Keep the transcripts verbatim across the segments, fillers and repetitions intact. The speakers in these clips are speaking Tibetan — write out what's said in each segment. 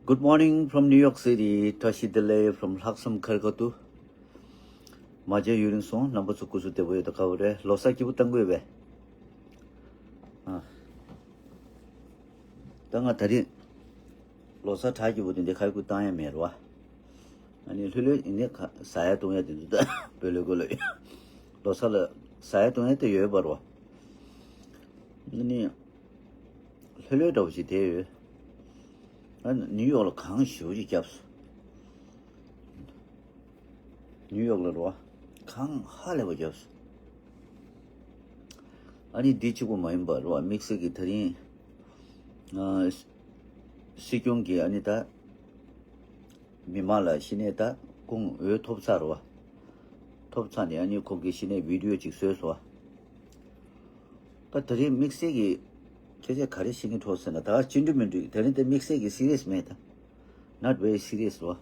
Good morning from New York City. བཀྲ་ཤིས་བདེ་ལེགས་from ལྷག་བསམ་ཁར་ཁ་ཏུ། མ་མཇལ་ཡུན་རིང་སོང་། རྣམ་པ་ཚོ་སྐུ་གཟུགས་བདེ་པོ་ཡོད་དོ། ཁ་བོ་རེད། ལོ་གསར་སྐྱིད་པོ་བཏང་དགོས་པས། ཨ། ད་ང་ད་རིང་ལོ་གསར་གྲ་སྐྱིད་པོ་དེ་འདི་ཁ་ཁུ་བཏང་ཡ་མེད་རེད་བ། ཨ་ནི་ལྷོད་ལྷོད་ཡིན་ནའི་ཁ་ཟ་ཡ་བཏུང་ཡ་དེ་ཚོ་ད་བོད་ལོ་གོ་ལོ་ཡོད། ལོ་གསར་ལ་ཟ་ཡ་བཏུང་ཡ་དེ་ཡོད་པ་རེད་བ། ཨ་ནི། ལྷོད་ལྷོད་འདྲ་བོ་ཞིག་བསྡད་ཡོད། ཨ། ནིའུ་ཡོག་ལ་གངས་ཞེ་པོ་ཅིག་བརྒྱབ་སོང་། ནིའུ་ཡོག་ལ་རོ། གངས་ཧ་ལས་པ་བརྒྱབ་སོང་། ཨ་ནི་འདི་གཅིག་པོ་མ་ཡིན་པ་རོ། དམིགས་བསལ་གྱི་ད་རིང་། ཨ། སྲིད་སྐྱོང་གིས་ཨ་ནི་ད། མི་མང་ལ་ཤི་ནས་ད་ཁོང་འོས་ཐོབ་ཚར་བ། ཐོབ་ཚར་ནས་ཨ་ནི་ཁོང་གིས་ཤི་ནས་བི་ཌི་ཡོ་ཅིག་བཟོས་སོང་བ། ད་ད་རིང་དམིགས་བསལ་གྱི་སྐད་ཆ་ག་རེ་བཤད་ཀྱི་འགྲོ་ཟེར་ན། ད་ཅི་འདྲ་མི་འདྲ་ད་རིང་ད་དམིགས་བསལ་གྱི་སི་རི་ཡས་མེད་ད། Not very serious བ།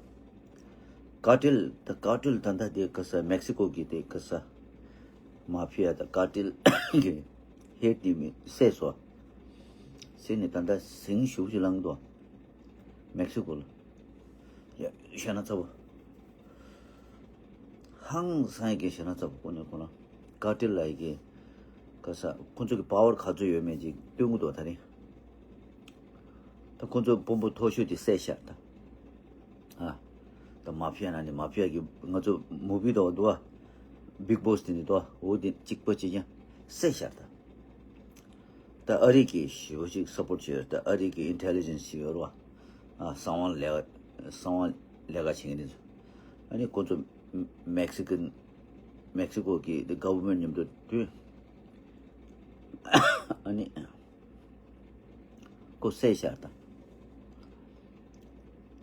ཀར་ཊེལ་ད་ཀར་ཊེལ་ད་ད་དེ་ག་ས་མེག་སི་ཀོ་གི་དེ་ག་ས་མ་ཕི་ཡ་ད་ཀར་ཊེལ་གི་ཧེཌ་དེ་མི་བསད་སོང་བ། བསད་ནས་ད་ད་ཟིང་ཞེ་པོ་ཅིག་ལངས་འདུག་བ། མེག་སི་ཀོ་ལ། ཡ། ཞེ་ན་ཚ་པོ། ཧང་སང་ཡི་གེ་ཞེ་ན་ཚ་པོ། ཁོ་ནས་ཁོ་ན་ཀར་ཊེལ་ལ་ཡི་གེ་ག་ས་ཁོ་ཚོ་གི་པ་ཝར་ག་ཚོད་ཡོད་མེད་ཅིག་སྟོན་གི་འདུག་ད་རིང་། ད་ཁོ་ཚོ་དཔོན་པོ་མཐོ་ཤོས་དེ་བསད་ཤག་ད། ཨ། ད་མ་ཕི་ཡ་ན་ནི་མ་ཕི་ཡ་གི་ང་ཚོ་མུ་བི་འདྲ་བ་འདུག་བ། བིག་བོ་སི་དེ་ནི་འདུག་བ། འོ་དེ་གཅིག་པ་གཅིག་རྐྱང་བསད་ཤག་ད། ད་ཨ་རི་གིས་ཞེ་པོ་ཅིག་སབ་པོར་བྱས་ཡོད། ད་ཨ་རི་གི་ཨིན་ཊེ་ལི་ཇེན་སི་ཞིག་ཡོད་རེད་བ། ཨ། གསང་བ་ལས་ཀ་གསང་བ་ལས་ཀ་བྱེད་མཁན་དེ་ཚོ། ཨ་ནི་ཁོ་ཚོ་མེག་སི་ཀན་མེག་སི་ཀོ་གི་གྷ་ཝར་མེན་ཊི་མཉམ་དུ་དུས། ཨ་ནི་ཁོ་བསད་ཤག་ད།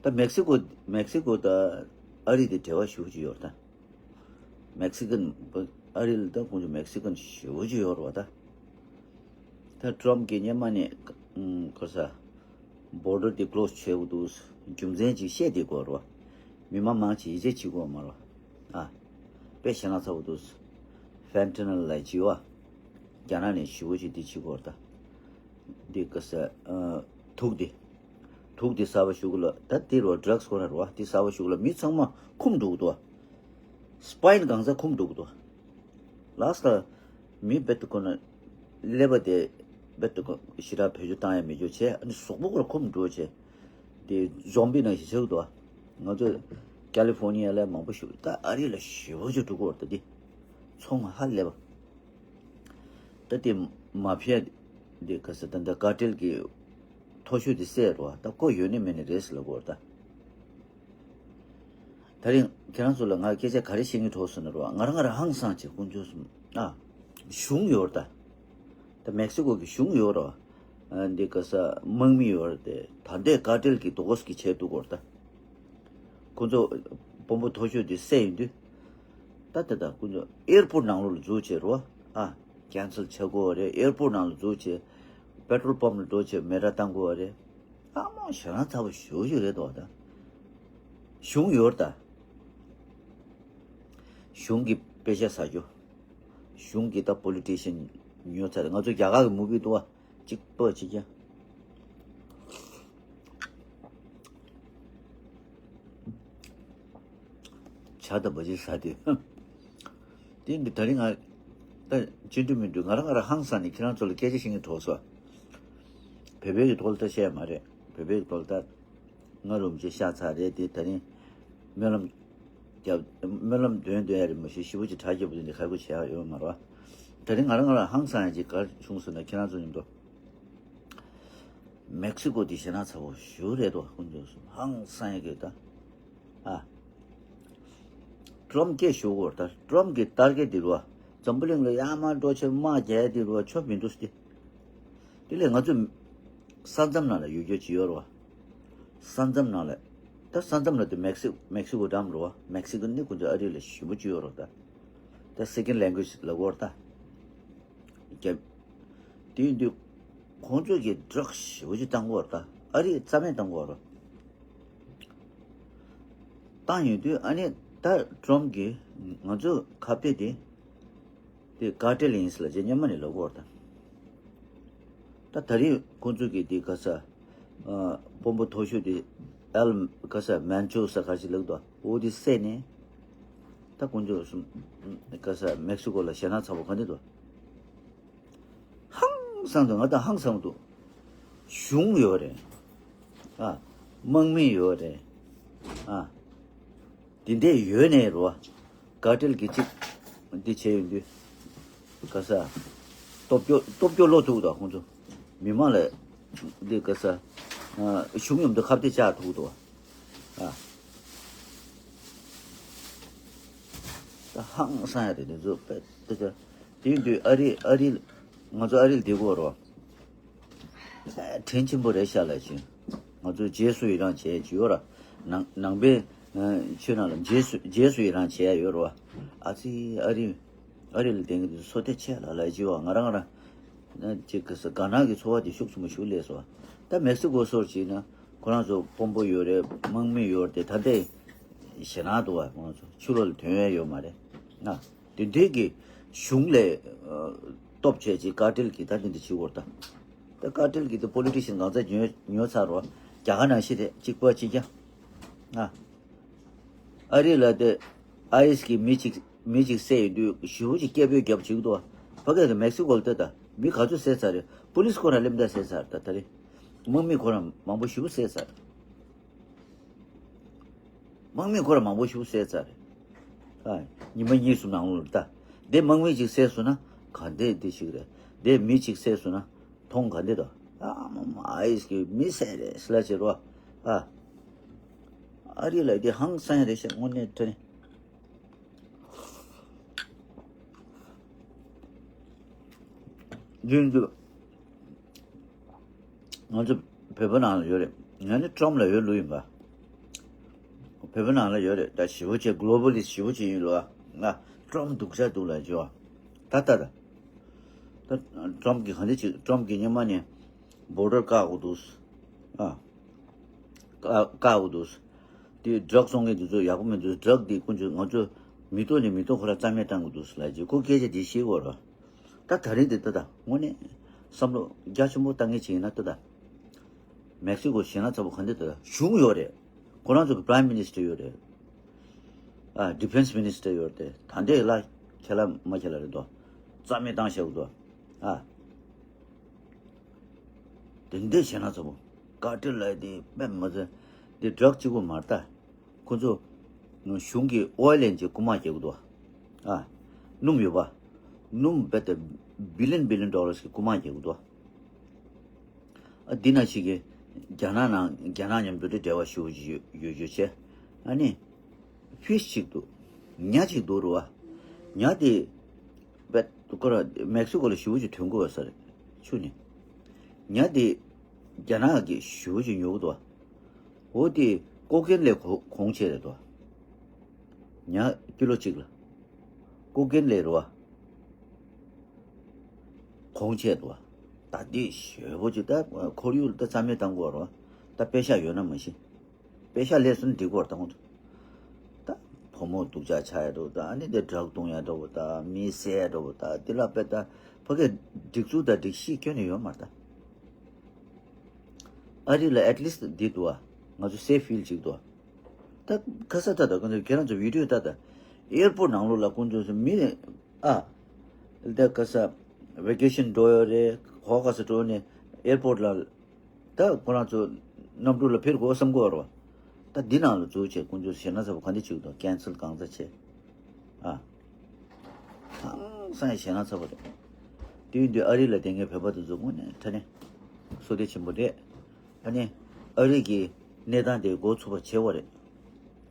ད་མེག་སི་ཀོ་མེག་སི་ཀོ་དང་ཨ་རི་དེ་འབྲེལ་བ་ཞེ་པོ་ཅིག་ཡོད་རེད་ད། མེག་སི་ཀན་ཨ་རི་ལ་ད་ཁོང་ཚོ་མེག་སི་ཀན་ཞེ་པོ་ཅིག་ཡོད་རེད་བ་ད། ད་ཊྲམ་གྱིས་སྔོན་མ་ནས་ཁོ་ས་བོར་ཌར་དེ་ཀློ་སི་བྱེད་དགོས་འདུག་རྒྱུ་མཚན་ཅིག་བཤད་བསྡད་ཀྱི་ཡོད་རེད་བ། མི་མང་མང་ཆེ་ཡིད་ཆེས་བྱེད་ཀྱི་ཡོད་མ་རེད་བ། ཨ། དཔེ་ཞེ་ན་ཚ་པོ་འདུག་ཕེན་ཊ་ནལ་ལབ་ཅིག་ཡོད་བ། རྒྱ་ནག་ནས་ཞེ་པོ་ཅིག་དེ་བྱེད་ཀྱི་ཡོད་རེད་ད། འདི་ག་ས། ཨ། དུག་འདི། དུག་འདི་གསར་པ་ཞིག་ལ་ད་འདི་རོ་ཌྲག་སི་ཁོ་ན་རོ་འདི་གསར་པ་ཞིག་ལ་མི་ཚང་མ་འཁུམས་འགྲོ་གི་འདུག་བ། སི་པའིན་གང་ས་འཁུམས་འགྲོ་གི་འདུག་བ། ལ་སི་ཊི་ལ་མི་རྦད་དེ་ཁོ་ན་ཀླད་པ་དེ་རྦད་དེ་ཁོ་ཞེ་དྲག་བེད་སྤྱོད་བཏང་ཡ་མེད་རྒྱུ་བྱས། ཨ་ནི་གཟུགས་པོ་ཁོ་ར་འཁུམས་འགྲོ་བྱས། དེ་ཛོམ་བི་ནང་བཞིན་ཆགས་འདུག་བ། ང་ཚོ་ཀ་ལི་ཧྥོར་ནི་ཡ་ལ་མང་པོ་ཞིག་ད་ཨ་རི་ལ་ཞེ་པོ་ཅིག་འགྲོ་གི་ཡོད་རེད་ད། འདི་ཚོང་ཧ་ལས་པ། ད་དེ་མ་ཕི་ཡ་དེ་ག་ས་ད་ད་ཀར་ཊེལ་གྱི་མཐོ་ཤོས་དེ་བསད་རོ། ད་ཁོ་ཡོད་ནི་མེད་ནི་རེད་ཟེར་ལབ་ཀྱི་ཡོད་རེད་ད། ད་རིང་ཁྱེད་རང་ཚོ་ལ་ང་སྐད་ཆ་ག་རེ་བཤད་ཀྱི་འདུག་ཟེར་ན་རོ། ང་རང་ང་རང་ཧང་སངས་བྱས། དཀོན་མཆོག་གསུམ། ཨ། གཞུང་ཡོད་རེད་ད། ད་མེག་སི་ཀོ་གི་གཞུང་ཡོད་རེད་བ། ཨ། འདི་ག་ས་དམག་མི་ཡོད་རེད་དེ། ད་ལྟའི་ཀར་ཊེལ་གྱི་དོགས་ཀྱི་བྱས་འདུག་གོ་རེད་ད། ཁོ་ཚོ་དཔོན་པོ་མཐོ་ཤོས་དེ་བསད་ཡོང་དུས། ད་ད་ད་ཁོ་ཚོ་ཨེར་པོར་ཊི་ནང་ལོགས་ལ་འཛུལ་བྱས་རོ། ཨ། ཀན་སལ་བྱ་དགོས་པ་རེད། ཨེར་པོར་ཊི་ནང་ལ་འཛུལ་བྱས་པེ་ཊྲོལ་པམ་ལ་འགྲོ་བྱས་མེ་ར་བཏང་དགོས་པ་རེད། ཨ་མོ་ཞེ་དྲག་ཚ་པོ་ཞེ་པོ་ཅིག་རེད་དོ། ད་གཞུང་ཡོད་རེད་ད། གཞུང་གི་དཔེ་ཆ་ཟ་རྒྱུ། གཞུང་གི་ད་པོ་ལི་ཊི་ཤན་ཉོ་ཚར་རེད། ང་ཚོ་རྒྱ་གར་གི་མུ་བི་འདུག་བ། གཅིག་པ་གཅིག་རྐྱང་། ཇ་དང་བ་ཇི་ཟ་དུས། དེ་འདི་ད་རིང་ང་ད་ཅི་འདྲ་མི་འདུག་ང་རང་ང་རང་ཧང་སངས་ནས་ཁྱེད་རང་ཚོ་ལ་སྐད་ཆ་བཤད་ཀྱི་འདུག་སོ། བོད་པའི་གི་ཐོག་ལ་ད་བཤད་ཡ་མ་རེད། བོད་པའི་གི་ཐོག་ལ་ད་ང་རུམ་ཅེ་ཤ་ཚ་རེད་དེ། ད་རིང་སྨོན་ལམ་རྒྱབ། སྨོན་ལམ་འདོན་འདོན་ཡ་རེད། མ་གཞི་ཞེ་པོ་ཅིག་གྲ་རྒྱས་པོ་དེ་འདྲ་ཁག་པོ་བྱེད་ཡ་ཡོད་མ་རེད་བ། ད་རིང་ང་རང་ང་རང་ཧང་སངས་ཡ་ཅིག་ག་རེ་བྱུང་ཟེར་ན། ཁྱེད་རང་ཚོ་མཉམ་དུ་མེག་སི་ཀོ་དེ་ཞེ་དྲག་ཚ་པོ་ཞེ་པོ་རེད་དོ། དཀོན་མཆོག་གསུམ། ཧང་སངས་ཡ་གི་ད། ཨ། ཊྲམ་སྐད་ཤོར་གོ་ད། ཊྲམ་གི་ཊར་གེཊ་དེ་རུ་བ། འཛམ་བུ་གླིང་ལ་ཡར་མར་འགྲོ་བྱས་དམག་རྒྱག་ཡ་དེ་རུ་བ་ཆོ་མི་འདུག་སྟེ། དེ་ལས་ང་ཚོ་ས་མཚམས་ནང་ལ་ཡོད་རྒྱུ་ཅིག་ཡོད་རེད་བ། ས་མཚམས་ནང་ལ། ད་ས་མཚམས་ལ་དེ་མེག་སི་མེག་སི་ཀོ་འགྲམ་རེད་བ། མེག་སི་ཀོ་ནི་ཁོ་ཚོ་ཨ་རི་ལ་ཞེ་པོ་ཅིག་ཡོད་རེད་ད། ད་སེ་ཀེན་ལེང་གུ་ཨེཇ་ལབ་དགོས་རེད་ད། རྒྱབ། དེ་ཡིན་དུས་ཁོང་ཚོས་ཀྱི་ཌྲག་ཞེ་པོ་ཅིག་བཏང་གི་ཡོད་རེད་ད། ཨ་རིས་རྩ་མེད་བཏང་གི་ཡོད་རེད། བཏང་ཡོང་དུས་ཨ་ནི་ད་ཊྲམ་གྱིས་ང་ཚོ་ཁ་གཏད་དེ་དེ་ཀར་ཊེལ་ཡིན་ཟེར་ལབ་བྱས་སྔོན་མ་ནས་ལབ་ཀྱི་ཡོད་རེད་ད། ད་ད་རེས་ཁོང་ཚོས་ཀྱི་དེ་ག་ས་ཨ་དཔོན་པོ་མཐོ་ཤོས་དེ་ ཨལ་ག་ས་མན་ཆོ་ས་ཁ་ཅིག་ལབ་འདུག་འོ་དེ་བསད་ནས། ད་དཀོན་མཆོག་གསུམ་ག་ས་མེག་སི་ཀོ་ལ་ཞེད་སྣང་ཚ་པོ་ག་འདྲ་འདུག་ཧང་སང་འདུག་ང་ད་ཧང་སང་འདུག་གཞུང་ཡོད་རེད། ཨ། དམག་མི་ཡོད་རེད། ཨ། དེ་འདྲས་ཡོད་ནས་རོ། ཀར་ཊེལ་གྱི་གཅིག་འདི་བྱས་ཡོང་དུས། ག་ས། སྟོབས་སྐྱོ་སྟོབས་སྐྱོ་བློ་ཐུག་དང་ཁོང་ཚོ། མི་མང་ལ། འདི་ག་ས། ཨ། གཞུང་མཉམ་དུ་ཁ་གཏད་བཅག་ཐུག་དོ། ཨ། ད་ཧང་སང་ཡ་རེད་འདི་ཚོ་དཔེ་ད་ད། དེ་ཡིན་དུས་ཨ་རི་ཨ་རི། ང་ཚོ་ཨ་རིར་བསྡད་ཀྱི་ཡོད་རོ། དྲིན་ཆེན་པོ་རེད་ཤག་ལབ་ཅིང་། ང་ཚོ་རྗེས་སུ་ཡི་རང་བྱས་ཀྱི་ཡོད་ར། ནང་ནང་པའི་ཆོས་ནང་ལ་རྗེས་སུ་རྗེས་སུ་ཡི་རང་བྱས་ཡོད་ར། ཨ་ཙི་ཨ་རི་ཨ་རི་ལ་བསྡད་མཁན་དེ་ཚོ་བསོད་བདེ་ཆེ་ལ་ལབ་ཀྱི་ཡོད། ང་རང་རང་ཅིག་གི་ས་དགའ་སྣང་གི་ཚོར་བ་དེ་ཤུགས་ཆེན་པོ་ཞིག་སླེབས་སོང་། ད་མེག་སི་ཀོ་སོགས་ཅིག་ན་ཁོ་རང་ཚོ་དཔོན་པོ་ཡོད་རེད། དམག་མི་ཡོད་རེད། ད་ལྟའི་ཞེད་སྣང་འདུག་བ། ཁོ་རང་ཚོ་ཕྱི་ལོགས་ལ་ཐོན་ཡ་ཡོད་མ་རེད་ན། དེ་འདྲའི་གི་གཞུང་ལས་སྟོབས་ཆེ་ཅིག་ཀར་ཊེལ་གྱི་ད་དེ་འདྲ་བྱེད་དགོས་ད། ད་ཀར་ཊེལ་གྱི་ད་པོ་ལི་ཊི་ཤན་གང་ཚ་ཉོས་ཉོས་ཚར་རོ། རྒྱ་གར་ནང་བཞིན་རེད། གཅིག་པ་གཅིག་རྐྱང་། ཨ། ཨ་རི་ལ་དེ་ཨའི་ཨེས་གི་མི་གཅིག་མི་གཅིག་བསད་ཡོང་དུས་ཞེ་པོ་ཅིག་སྐད་འབོད་རྒྱབ་བྱེད་ཀྱི་འདུག་བ། ཕ་གི་ལ་མེག་སི་ཀོ་ལ་ལྟ་ད་མི་ག་ཚོད་བསད་ཚར་རེད། པོ་ལི་སི་ཁོ་རང་སླེབས་ད་བསད་ཚར། ད་ད་རེད། དམག་མི་ཁོ་རང་མང་པོ་ཞེ་པོ་བསད་ཚར། དམག་མི་ཁོ་རང་མང་པོ་ཞེ་པོ་བསད་ཚར་རེད། ཨ། ཉི་མ་གཉིས་གསུམ་ནང་ལོགས་ལ་ད། དེ་དམག་མི་གཅིག་བསད་སོང་ན་ག་འདྲས་དེ་ཞིག་རེད། དེ་མི་གཅིག་བསད་སོང་ན་མཐོང་ག་འདྲས་དོ། ཨ་མ་མ་ཨའི་ཨེས་གི་མི་བསད་རེད་ཟེར་ལ་བྱེད་རོ། ཨ། ཨ་རི་ལ་དེ་ཧང་སང་ཡ་རེད་ཤག་དངོས་གནས་དྲང་གནས། རྒྱུན་དུ་ང་ཚོ་བོད་པ་ནང་ལ་ཡོད་རེད། ང་ནི་ཀྲམ་ལ་ཡོད་ལུགས་ཡིན་པ། བོད་པ་ནང་ལ་ཡོད་རེད། ད་ཞེ་པོ་ཅིག་གོ་ལོ་བལ་ལི་སི་ཞེ་པོ་ཅིག་ཡིན་ལོ། ང་ཀྲམ་སྡུག་ཅག་འདུག་ལ་བྱེད་བ། ད་ད་ད། ད་ཀྲམ་གྱི་ག་འདྲ་ཅིག་ཀྲམ་གྱི་སྔོན་མ་ནས་བོར་ཌར་བཀག་དགོས་འདུག་ཨ། བཀག་བཀག་དགོས་འདུག་དེ་ཌྲག་བཙོང་མཁན་དེ་ཚོ་ཡག་པོ་མི་འདུག་ཌྲག་དེ་ཀུན་སྤྱོད་ང་ཚོ་མི་ཐོག་ནས་མི་ཐོག་ཁོ་ར་རྩ་མེད་བཏང་དགོས་འདུག་ལབ་ཀྱི་ཁོ་སྐད་ཆ་དེ་བཤད་ཀྱི་ཡོད་རེད། ད་ད་རིང་དེ་ལྟ་ད་དངོས་གནས་བསམ་བློ་རྒྱ་ཆེན་པོ་བཏང་མཁན་ཅིག་ཡིན་ན་ལྟ་ད། མེག་སི་ཀོ་ཞེད་སྣང་ཚ་པོ་ག་འདྲ་ལྟ་ད་གཞུང་ཡོད་རེད། ཁོ་རང་ཚོ་གི་པ་རའིམ་མི་ནི་སི་ཊར་ཡོད་རེད། ཨ། ཌི་ཕེན་སི་མི་ནི་སི་ཊར་ཡོད་རེད། ད་འདྲས་ལ་ཁྱེད་ལ་མ་ཁྱེད་ལ་རེད་དོ། རྩ་མེད་བཏང་བཞག་དོ། ཨ། དེ་འདྲས་བྱས་ན་ཚ་པོ། ཀར་ཊེལ་ལ་དེ་དཔེ་མ་ཚད་དེ་ཌྲག་གཅིག་པོ་མ་རེད་ད། ཁོ་ཚོ་གཞུང་གི་ཨོ་ཡལ་ལེན་གྱི་རྐུ་མ་རྒྱག་གི་འདུག་ཨ། སྣུམ་ཡོད་པ། སྣུམ་རྦད་དེ་བི་ལི་ཡན་བི་ལི་ཡན་ཌོ་ལར་གྱི་རྐུ་མ་རྒྱག་གི་འདུག་ཨ། འདི་ན་ཞིག་གི་རྒྱ་ནག་ནང་རྒྱ་ནག་མཉམ་དུ་འབྲེལ་བ་ཞུ་ཡོད་ཡོད་ཡོད་ཆེ། ཨ་ནི། ཕིཤ་ཅིག་འདུག་ཉ་ཅིག་འདུག་རུ་བ། ཉ་དེ། རྦད་དེ་ཁོ་ར་མེག་སི་ཀོ་ལ་ཞེ་པོ་ཅིག་ཐོན་གྱི་ཡོད་ས་རེད། ཆུ་ནས། ཉ་དེ། རྒྱ་ནག་གིས་ཞེ་པོ་ཅིག་ཉོ་གི་འདུག་འོ་དེ་ཀོ་ཀེན་ལས་གོ་གོང་ཆེ་རེད་དོ། ཉ་ཀི་ལོ་གཅིག་ལ། ཀོ་ཀེན་ལས་རུ་བ། གོང་ཆེ་འདུག་ད་དེ་ཞེ་པོ་ཅིག་ད་ཁོར་ཡུག་ད་རྩ་མེད་བཏང་དགོས་རོ། ད་པེ་ཤ་ཡོད་ན་མ་ཤེས། པེ་ཤ་ལས་སུ་འགྲིག་གོ་ད་ཁོང་ཚོ། ད་ཕོ་མོ་སྡུག་ཅག་ཆགས་ཡ་འགྲོ་ད་ཨ་ནི་དེ་ཌྲག་བཏུང་ཡ་འགྲོ་བ་ད་མི་བསད་ཡ་འགྲོ་བ་ད་དེ་ལ་དཔེ་ད་ཕ་གི་སྒྲིག་འཛུགས་དང་སྒྲིག་གཞི་ཁྱོན་ནས་ཡོད་མ་རེད་ད། ཨ་རི་ལ་ཨེཊ་ལིསཊ་འདི་འདུག་ཨ། ང་ཚོ་སེབ་ཕིལ་ཅིག་འདུག་ཨ། ད་ཁ་ས་ད་ད་ཁོང་ཚོ་ཁྱེད་རང་ཚོ་བི་ཌིའོ་ད་ད་ཨེར་པོརཊ་ནང་ལོགས་ལ་ཁོང་ཚོ་མི་ཨ། ད་ཁ་ས་ཝེ་ཀེ་ཤན་འགྲོ་ཡོད་རེད། གོ་ག་ས་འགྲོ་ནས་ཨེར་པོརཊ་ལ། ད་ཁོ་རང་ཚོ་གནམ་གྲུ་ལ་འཕུར་དགོས་བསམ་གོ་རོ། ད་འདི་ནང་ལ་འཛུལ་བྱས་ཁོང་ཚོས་ཞེད་སྣང་ཚ་པོ་ག་འདྲ་བྱེད་ཀྱི་འདུག་ཀན་སེལ་གང་ཚ་བྱས། ཨ། ཧང་སང་ཞེད་སྣང་ཚ་པོ་རེད། དེ་ཡིན་དུས་ཨ་རི་ལ་བསྡད་མཁན་བོད་པ་དེ་ཚོ་དངོས་གནས་དྲང་གནས་བསོད་བདེ་ཆེན་པོ་རེད། ཨ་ནི་ཨ་རི་གི་གནས་སྟངས་དེ་འགོ་ཚུགས་པ་བྱེད་དགོས་རེད།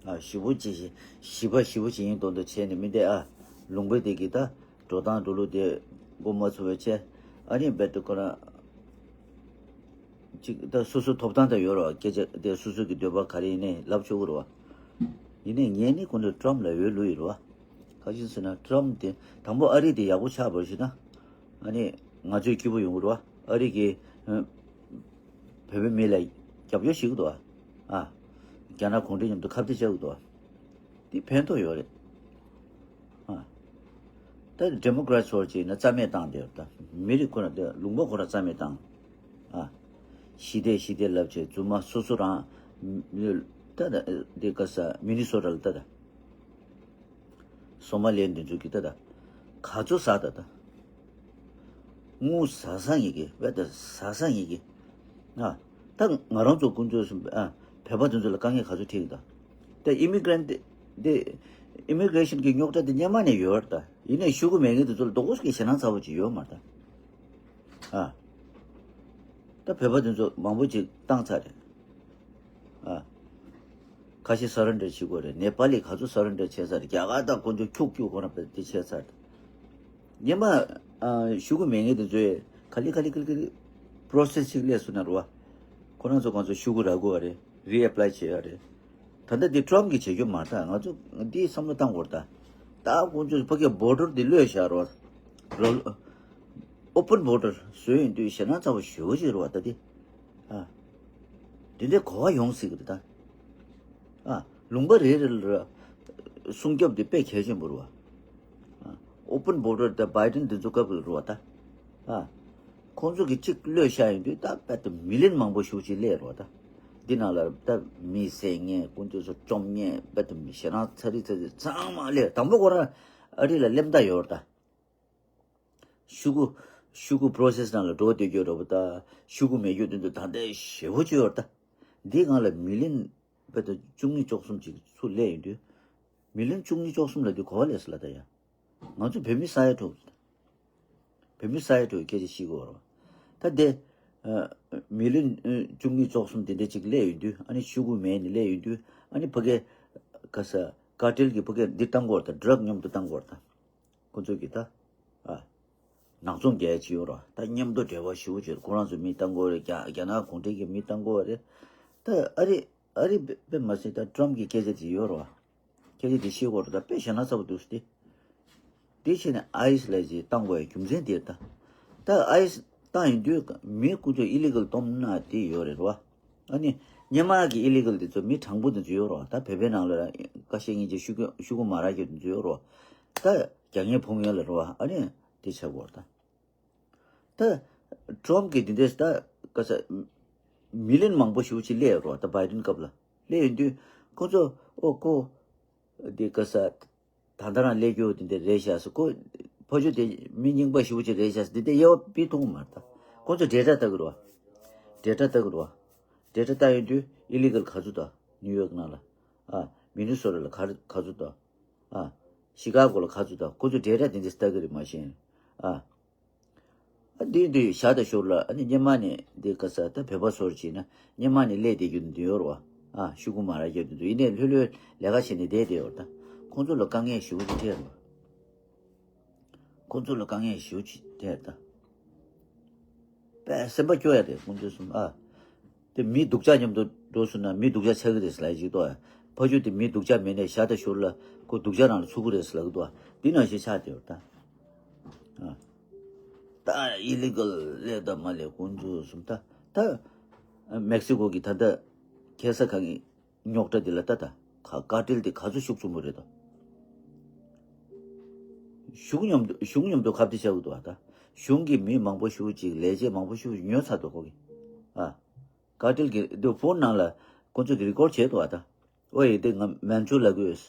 ཨ། ཞེ་པོ་ཅིག་ཞི་བ་ཞེ་པོ་ཅིག་ཡིན་མདོག་མདོག་བྱས་ནས་མི་བསྡད་ཨ། ལུང་པ་དེ་གི་ད་འགྲོ་སྟངས་འགྲོ་ལུགས་དེ་འགོ་མ་ཚུགས་པ་བྱས། ཨ་ནི་རྦད་དེ་ཁོ་རང་། ཅིག་ད་སོ་སོའི་ཐོབ་ཐང་ད་ཡོད་རེད་བ། སྐད་ཆ་དེ་སོ་སོ་གི་འདོད་པ་ག་རེ་ཡིན་ནའི་ལབ་ཆོག་གི་རེད་བ། ཡིན་ནའི་ངས་ནི་ཁོང་ཚོ་ཊྲམ་ལ་འོས་བླུགས་ཡོད་རེད་བ། ག་ཅི་ཟེར་ན་ཊྲམ་དེ་དང་པོ་ཨ་རི་དེ་ཡག་པོ་ཆགས་པར་ཞུ་ན། ཨ་ནི་ང་ཚོའི་སྐྱིད་པོ་ཡོང་གི་རེད་བ། ཨ་རི་གི་ཨ། བོད་པའི་མི་ལ་རྒྱབ་སྐྱོར་བྱེད་ཀྱི་འདུག་བ། ཨ། རྒྱ་ནག་གུང་ཁྲན་མཉམ་དུ་ཁ་གཏད་བཅག་གི་འདུག་བ། དེ་ཕན་ཐོགས་ཡོད་རེད། ཨ། ད་ཌེ་མོ་ཀ་རེ་ཊི་ཚོར་བྱས་ན་རྩ་མེད་བཏང་བསྡད་ཡོད་ད། མི་རིགས་ཁོ་ན་དེ་ལུང་པ་ཁོ་ར་རྩ་མེད་བཏང་། ཨ། ཞི་བདེ་ཞི་བདེ་ལབ་བྱས་རྫུན་མ་སོ་སོ་རང་ ད་ད་དེ་ག་ས་མི་ནི་སོ་ཊ་ལ་ད་ད། སོ་མ་ལི་ཡ་འདི་ཚོ་གི་ད་ད། ག་ཚོད་ཟ་ད་ད། དངུལ་ཟ་ས་ཡི་གི་བས་ད་ཟ་ས་ཡི་གི་ཨ། ད་ང་རང་ཚོ་ཀུན་སྤྱོད་སུ་ཨ། བོད་པ་དེ་ཚོ་ལ་དཀའ་ངལ་ག་ཚོད་འཕྲད་ཀྱི་ད། ད་ཨི་མི་གྷ་རན་ཊི་དེ། ཨི་མི་གྷ་རེ་ཤན་གྱི་རྙོག་དྲ་དེ་སྔོན་མ་ནས་ཡོད་རེད་ད། ཡིན་ནའི་ཤོག་གུ་མེད་མཁན་དེ་ཚོ་ལ་རྡོག་རྡོག་ཞིག་གི་ཞེད་སྣང་ཚ་པོ་ཅིག་ཡོད་མ་རེད་ད། ཨ། ད་བོད་པ་དེ་ཚོ་མང་པོ་ཅིག་བཏང་ཚར་རེད། ཨ། ཁ་ཤས་སར་རེན་ཌར་བྱེད་དགོས་རེད། ནེ་པ་ལི་ག་ཚོད་སར་རེན་ཌར་བྱས་ཚར་རེད། རྒྱ་གར་དང་ཁོ་ཚོ་ཁྱུག་ཁྱུག་ཁོ་རང་དཔེ་དེ་བྱས་ཚར་རེད། སྔོན་མ་ཨ། ཤོག་གུ་མེད་མཁན་དེ་ཚོས་ག་ལེ་ག་ལེ་ག་ལེ་ག་ལེ་པོ་རོ་སེ་སི་ཅིག་སླེབས་སོང་ན་རེད་བ། ཁོ་རང་ཚོ་གང་ཚོ་ཤོག་གུ་རག་དགོས་པ་རེད། རི་ཨེ་པ་ལའི་བྱེད་ཡ་རེད། ད་ལྟ་འདི་ཊམ་གིས་བྱེད་རྒྱུ་མ་རེད་ད། ང་ཚོ་འདི་བསམ་བློ་བཏང་དགོས་རེད་ད། ད་ཁོ་ཚོས་ཕ་གིའི་བོར་ཌར་འདི་གློད་བཞག་རེད་བ། ཨོ་པན་བོར་ཌར་བཟོས་ཡོང་དུས་ཞེད་སྣང་ཚ་པོ་ཞེ་པོ་ཅིག་རེད་བ་ད་འདི། ཨ། འདི་འདྲའི་གོ་བ་ཡོང་སྲིད་ཀྱི་རེད་ད། ཨ། ལུང་པ་རེ་རེ་ལ་སྲུང་སྐྱོབ་འདི་དཔེ་གལ་ཆེན་པོ་རེད་བ། ཨ། ཨོ་པན་བོར་ཌར་ད་བྷའི་ཌེན་འདི་ཚོ་སྐབས་ལ་རེད་བ་ད། ཨ། ཁོང་ཚོ་གིས་གཅིག་གློད་བཞག་ཡོང་དུས་ད་དཔེ་ད་མི་ལི་ཡོན་མང་པོ་ཞེ་པོ་ཅིག་སླེབས་རེད་བ་ད། འདི་ནང་ལ་ད་མི་བསད་མཁན་ཀུན་སྤྱོད་ཚོ་བཅོམ་མཁན་དཔེ་ད་མི་ཞེད་སྣང་ཚ་རེ་ཚ་རེ་ཚང་མ་སླེབས། དང་པོ་ཁོ་རང་ཨ་རི་ལ་སླེབས་མཐའ་ཡོད་རེད་ད། ཤོག་གུ། ཤོག་གུ་པོ་རོ་སེ་སི་ནང་ལ་འགྲོ་བསྡད་རྒྱུ་རེད་བ་ད། ཤོག་གུ་མེད་རྒྱུ་དེ་ཚོ་ད་ལྟའི་ཞེ་པོ་ཅིག་ཡོད་རེད་ད། འདི་སྒང་ལ་མི་ལི་ཡོན་དཔེ་ད་བཅུ་གཉིས་བཅུ་གསུམ་ཅིག་ཚུར་སླེབས་ཡོང་དུས། མི་ལི་ཡོན་བཅུ་གཉིས་བཅུ་གསུམ་ལབ་དུས་གོ་བ་ལེན་སོང་ལ་ད་ཡ། ང་ཚོ་བོད་མི་ས་ཡ་དྲུག་བོད་མི་ས་ཡ་དྲུག་སྐད་ཆ་བཤད་དགོས་རེད་བ། ད་དེ། ཨ། མི་ལི་ཡོན་བཅུ་གཉིས་བཅུ་གསུམ་དེ་འདྲ་ཅིག་སླེབས་ཡོང་དུས་ཨ་ནི་ཤོག་གུ་མེད་ནས་སླེབས་ཡོང་དུས་ཨ་ནི་ཕ་གིའི་ག་ས་ཀར་ཊེལ་གྱིས་ཕ་གིར་འདི་བཏང་དགོས་རེད་ད། ཌྲག་མཉམ་དུ་བཏང་དགོས་རེད་ད། ཁོ་ཚོ་གིས་ད། ཨ། ནག་ཚོང་རྒྱག་ཡ་ཅིག་ཡོད་རེད་བ། ད་མཉམ་དུ་འབྲེལ་བ་ཞེ་པོ་ཅིག་ཁོ་རང་ཚོ་མི་བཏང་དགོས་རེད། རྒྱ་རྒྱ་ནག་གུང་ཁྲན་གྱི་མི་བཏང་དགོས་རེད། ད་ཨ་རི་ཨ་རི་དཔེ་དཔེ་མ་སྲིད་ད་ཊམ་གྱི་སྐད་ཆ་དེ་ཡོད་རེད་བ། སྐད་ཆ་དེ་བཤད་དགོས་རེད་ད། དཔེ་ཞེད་སྣང་ཚ་པོ་འདུག་སྟེ། དེ་བྱས་ནས་ཨའི་སི་ལབ་ཅིག་བཏང་དགོས་ཡ་རྒྱུ་མཚན་དེ་རེད་ད། ད་ཨའི་སི་བཏང་ཡོང་དུས་མི་ཀུན་སྤྱོད་ཨི་ལི་གལ་སྟོབས་ན་དེ་ཡོད་རེད་བ། ཨ་ནི་སྔོན་མ་གི་ཨི་ལི་གལ་དེ་ཚོ་མི་དྲང་པོ་དེ་ཚོ་ཡོད་རེད་བ། ད་བོད་པའི་ནང་ལ་ཁ་ཤས་ངེད་ཀྱི་ཤོག་གུ་ཤོག་གུ་མ་རག་རྒྱུ་དེ་ཚོ་ཡོད་རེད་བ། ད་རྒྱ་ངན་ཕོངས་ངན་ལ་རེད་བ། ཨ་ནི་དེ་བྱ་དགོས་རེད་ད། ད་ཊམ་གྱིས་འདི་འདྲས་ད་ག་ས་མི་ལི་ཡོན་མང་པོ་ཞེ་པོ་ཅིག་སླེབས་རེད་བ། ད་བྷའི་ཌེན་སྐབས་ལ་སླེབས་ཡོང་དུས་ཁོ་ཚོ་ཨོ་ཁོ་འདི་ག་ས་ད་ལྟ་རང་སླེབས་རྒྱུ་འདི་འདྲ་རེད་ཤག་ཟེར། ཁོ་ཕ་ཆོས་དེ་མི་རྙིང་པ་ཞེ་པོ་ཅིག་རེད་ཤག་ཟེར། འདི་འདྲ་དབྱེ་བ་ཕྱེ་ཐུབ་ཀྱི་མ་རེད་ད། ཁོ་ཚོ་ཌེ་ཊ་ལྟ་གི་རེད་བ། ཌེ་ཊ་ལྟ་གི་རེད་བ། ཌེ་ཊ་ལྟ་ཡོང་དུས་ཨི་ལི་གལ་ག་ཚོད་ད། ནིའུ་ཡོག་ནང་ལ། ཨ། མི་ནི་སོ་ཊ་ལ་ག་ག་ཚོད་ད། ཨ། ཤི་ཀ་གོ་ལ་ག་ཚོད་ད། ཁོ་ཚོ་ཌེ་ཊ་འདི་འདྲ་ལྟ་གི་རེད་མ་གཞི། ཨ། ཨ། འདི་འདི་བཞག་ད་ཞོར་ལ་ཨ་ནི་སྔོན་མ་ནས་འདི་ག་ས་ད་བོད་པ་ཚོར་བྱས་ན་སྔོན་མ་ནས་སླེབས་བསྡད་རྒྱུ་འདི་ཡོད་རེད་བ། ཨ། ཤོག་གུ་མ་རག་རྒྱུ་འདི་འདུག། ཡིན་ནའི་ལྷོད་ལྷོད་ལས་ཀ་བྱས་ནས་བསྡད་བསྡད་ཡོད་རེད་ད། ཁོང་ཚོ་ལ་དཀའ་ངལ་ཞེ་པོ་ཅིག་འཕྲད་རེད་བ། ཁོང་ཚོ་ལ་དཀའ་ངལ་ཞེ་པོ་ཅིག་འཕྲད་རེད་ད། དཔེ་སེམས་པ་སྐྱོ་ཡ་རེད་ཁོང་ཚོ་གསུམ། ཨ། དེ་མི་སྡུག་ཅག་མཉམ་དུ་འགྲོ་སོང་ན་མི་སྡུག་ཅག་ཆགས་ཀྱི་རེད་ཟེར་ལབ་ཀྱི་འདུག། ཕ་ཆོས་དེ་མི་སྡུག་ཅག་མེད་ནས་བཞག་ད་ཞོར་ལ་ཁོ་སྡུག་ཅག་ནང་ལ་ཚུད་ཀྱི་རེད་ཟེར་ལབ་ཀྱི་འདུག། འདི་ནང་བཞིན་ཆགས་བསྡད་ཡོད་ད། ཨ། ད་ཨི་ལི་གལ་སླེབས་དང་མ་སླེབས་ཁོང་ཚོ་གསུམ་ད། ད་མེག་སི་ཀོ་གི་ད་ལྟ་ཁེ་ས་གང་གི་རྙོག་དྲ་འདི་ལ་ལྟ་ད། ཀར་ཊེལ་འདི་ག་ཚོད་ཤུགས་ཆེན་པོ་རེད་དོ། གཞུང་མཉམ་དུ་གཞུང་མཉམ་དུ་ཁ་གཏད་བྱ་དགོས་འདུག་ཨ། ད་གཞུང་གི་མི་མང་པོ་ཞེ་པོ་ཅིག་ལས་བྱེད་མང་པོ་ཞེ་པོ་ཅིག་ཉོས་ཚར་འདུག་ཁོ་གིས། ཨ། ཀར་ཊེལ་གྱི་འདི་ཕོན་ནང་ལ་ཁོ་ཚོ་གི་རི་ཀོཌ་བྱས་འདུག་ཨ། ད་ཨོ་ཡེ་འདི་ང་མན་ཇུ་ལབ་གི་ཡོད།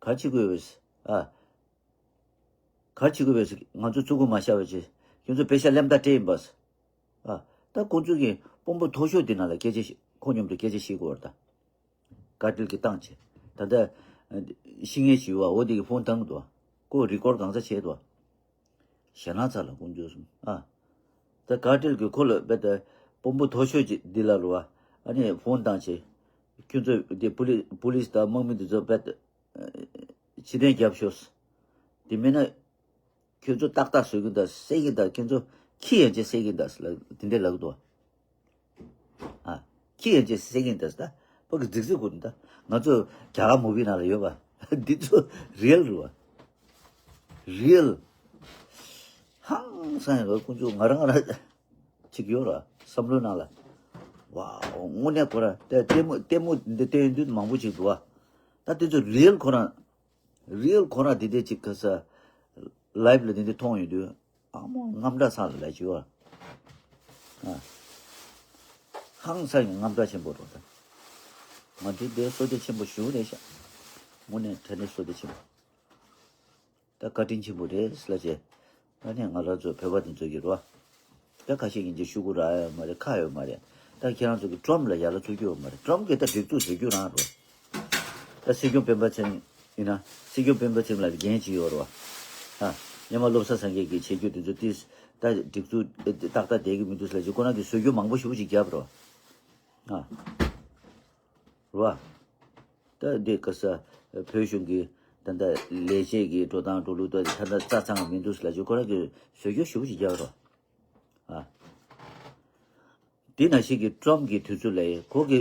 ག་རེ་བྱེད་གི་ཡོད། ཨ། ག་རེ་བྱེད་གི་ཡོད། ང་ཚོ་བཙུགས་གི་མ་བཞག་པ་བྱས། ཁྱོད་ཚོ་པེ་ཤ་ལེམ་ད་སྤྲད་ཡིན་པ། ཨ། ད་ཁོང་ཚོ་གི་དཔོན་པོ་མཐོ་ཤོས་དེ་ནང་ལ་སྐད་ཆ་བཤད། ཁོ་མཉམ་དུ་སྐད་ཆ་བཤད་དགོས་རེད་ད། ཀར་ཊེལ་གྱིས་བཏང་བྱས། ད་ལྟ་ཤི་ངེས་ཤི་བ་འོ་དེ་གི་ཕོན་བཏང་གི་འདུག། ཁོ་རི་ཀོཌ་གང་ས་བྱས་འདུག། ཞེད་སྣང་ཚ་ལ་ཀུན་སྤྱོད་གསུམ། ཨ། ད་ཀར་ཊེལ་གྱིས་ཁོ་ལ་རྦད་དེ་དཔོན་པོ་མཐོ་ཤོས་ཅིག་འདི་ལ་རུ་བ། ཨ་ནི་ཕོན་བཏང་བྱས། ཁྱོད་ཚོ་དེ་པུ་ལི་པུ་ལིས་དང་དམག་མི་འདི་ཚོ་རྦད་དེ་ཕྱིར་འཐེན་རྒྱབ་ཤོག། དེ་མིན་ན། ཁྱོད་ཚོ་ཏག་ཏག་བཟོ་གི་འདུག་བསད་ཀྱི་འདུག། ཁྱོད་ཚོ་ཁྱི་ཡན་ཆད་བསད་ཀྱི་འདུག་ལབ་དེ་འདྲས་ལབ་གི་འདུག། ཨ། ཁྱི་ཡན་ཆད་བསད་ཀྱི་འདུག་ད། ཕ་གི་རྫིག་རྫིག་གོ་ནི་ད། ང་ཚོ་རྒྱ་གར་མུ་བི་ནང་ལ་ཡོད་པ། འདི་ཚོ་རི་ཡལ་རེད་བ། རི་ཡལ། ཧང་སང་ཡང་ཁོང་ཚོ་ང་རང་ང་རང་ཅིག་ཡོད་ར་བསམ་བློའི་ནང་ལ། ཝའོ་དངོས་གནས་ཁོ་རང་ལྟད་མོ་ལྟད་མོ་འདི་བལྟས་ཡོང་དུས་མང་པོ་ཅིག་འདུག་བ། ད་དེ་ཚོ་རི་ཡལ་ཁོ་རང་། རི་ཡལ་ཁོ་རང་དེ་འདྲས་ཅིག་ག་ས། ལའེབ་ལ་དེ་འདྲས་མཐོང་ཡོང་དུས་ཨ་མོ་དངངས་སྐྲག་ཚ་ལ་ལ་ཅིག་ཡོད། ཨ། ཧང་སང་ཡང་དངངས་སྐྲག་ཆེན་པོ་རེད་ད། ང་ཚོ་འདིར་བསོད་བདེ་ཆེན་པོ་ཞེ་པོ་རེད་ཤག་དངོས་གནས་དྲང་གནས་བསོད་བདེ་ཆེན་པོ། ད་བཀའ་དྲིན་ཆེན་པོ་རེད་ལབ་བྱས། ཨ་ནི་ང་རང་ཚོ་བོད་པ་དེ་ཚོ་གི་རེད་བ། ད་ཁ་ཤས་ཀྱིས་ཅིག་ཤོད་ཀྱི་རེད་ཡོད་མ་རེད། ཁག་ཡོད་མ་རེད། ད་ཁྱེད་རང་ཚོ་གི་ཊམ་ལ་ཡ་ལ་བཙུགས་རྒྱུ་ཡོད་མ་རེད། ཊམ་གིས་ད་སྒྲིག་འཛུགས་བཟོ་རྒྱུ་རང་རེད། ད་སྲིད་སྐྱོང་སྤེན་པ་ཚེ་རིང་ཡིན་ན། སྲིད་སྐྱོང་སྤེན་པ་ཚེ་རིང་ལ་འགན་ཅིག་ཡོད་རེད་བ། ཨ། སྔོན་མ་བློ་བཟང་སེང་གེ་གིས་བྱེད་རྒྱུ་དེ་ཚོ་ཏིས་ད་སྒྲིག་འཛུགས་ཏག་ཏག་བསྡད་ཀྱི་མི་འདུག་ལབ་ཅིག་ཁོ་རང་གིས་བཟོ་རྒྱུ་མང་པོ་ཞེ་པོ་ཅིག་བརྒྱབ་རེད་བ། ཨ། རེད་བ། ད་འདི་ག་ས་བོད་གཞུང་གི་ད་ལྟ་ལས་བྱེད་ཀྱི་འགྲོ་སྟངས་འགྲོ་ལུགས་ད་ད་ལྟ་རྩ་ཚང་མི་འདུག་ལབ་ཅིག་ཁོ་རང་གིས་བཟོ་རྒྱུ་ཞེ་པོ་ཅིག་བརྒྱབ་རེད་བ། ཨ། འདི་ནང་བཞིན་གྱི་ཊམ་གྱི་དུས་ཚོད་ལ་ཁོ་གི་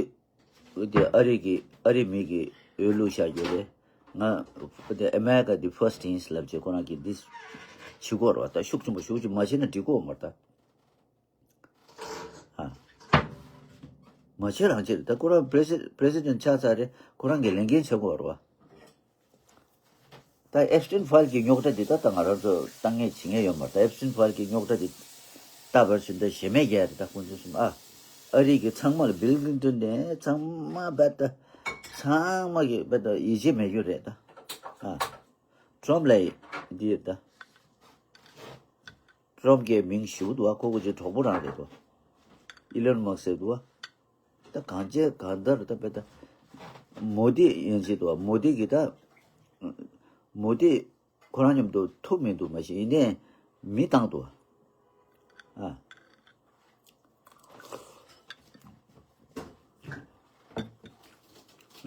འདི་ཨ་རི་གི་ཨ་རི་མི་གི་འོས་བླུགས་བཞག་རྒྱུ་རེད། ང་འདི་America the first ཡིན་ལབ་བྱས་ཁོ་རང་གིས་འདི་བྱེད་ཀྱི་ཡོད་རེད་བ། ད་ཤུགས་ཆེན་པོ་ཞེ་པོ་ཅིག་མ་བྱས་ན་འགྲིག་གི་ཡོད་མ་རེད་ད། ཨ། མ་བྱས་རང་བྱས་རེད། ད་ཁོ་རང་པི་རེ་སི་པི་རེ་སི་ཌེན་ཊི་ཆགས་ཚར་རེད། ཁོ་རང་གི་ལས་འགན་ཆགས་ཀྱི་ཡོད་རེད་བ། ད་ཨེབ་སི་ཊིན་ཕའིལ་གྱི་རྙོག་དྲ་འདི་ད་ད་ང་རང་ཚོ་ལྟ་ངེས་བྱེད་ངེས་ཡོད་མ་རེད། ད་ཨེབ་སི་ཊིན་ཕའིལ་གྱི་རྙོག་དྲ་འདི་ལྟ་བར་བྱོན་ད་ཞེ་མེད་རྒྱག་རེད། ད་ཁོང་ཚོ་གསུམ་ཨ། ཨ་རི་གི་ཚང་མ་ལ་བིལ་ཀླིན་ཊོན་ནས་ཚང་མ་བེད་ད་ཚང་མ་གི་བེད་ད་ཡིད་ཆེས་མེད་རྒྱུ་རེད་ད། ཨ། ཊམ་ལ་འདི་ཡོད་ད། ཊམ་གྱི་མིང་ཞུ་འདུག་བ། ཁོ་ཁོ་ཅིག་གྲོགས་པོ་རང་རེད་དོ། ཨི་ལོན་མཱ་སི་ཟེར་འདུག་བ། ད་གང་བྱས་གང་ལྟར་ད་དཔེ་ད་མོ་དི་ཡན་ཆད་འདུག་བ། མོ་དི་གི་ད་མོ་དི་ཁོ་རང་མཉམ་དུ་ཐུག་མི་འདུག་མ་གཞི་ཡིན་ནའི་མི་བཏང་འདུག་བ། ཨ།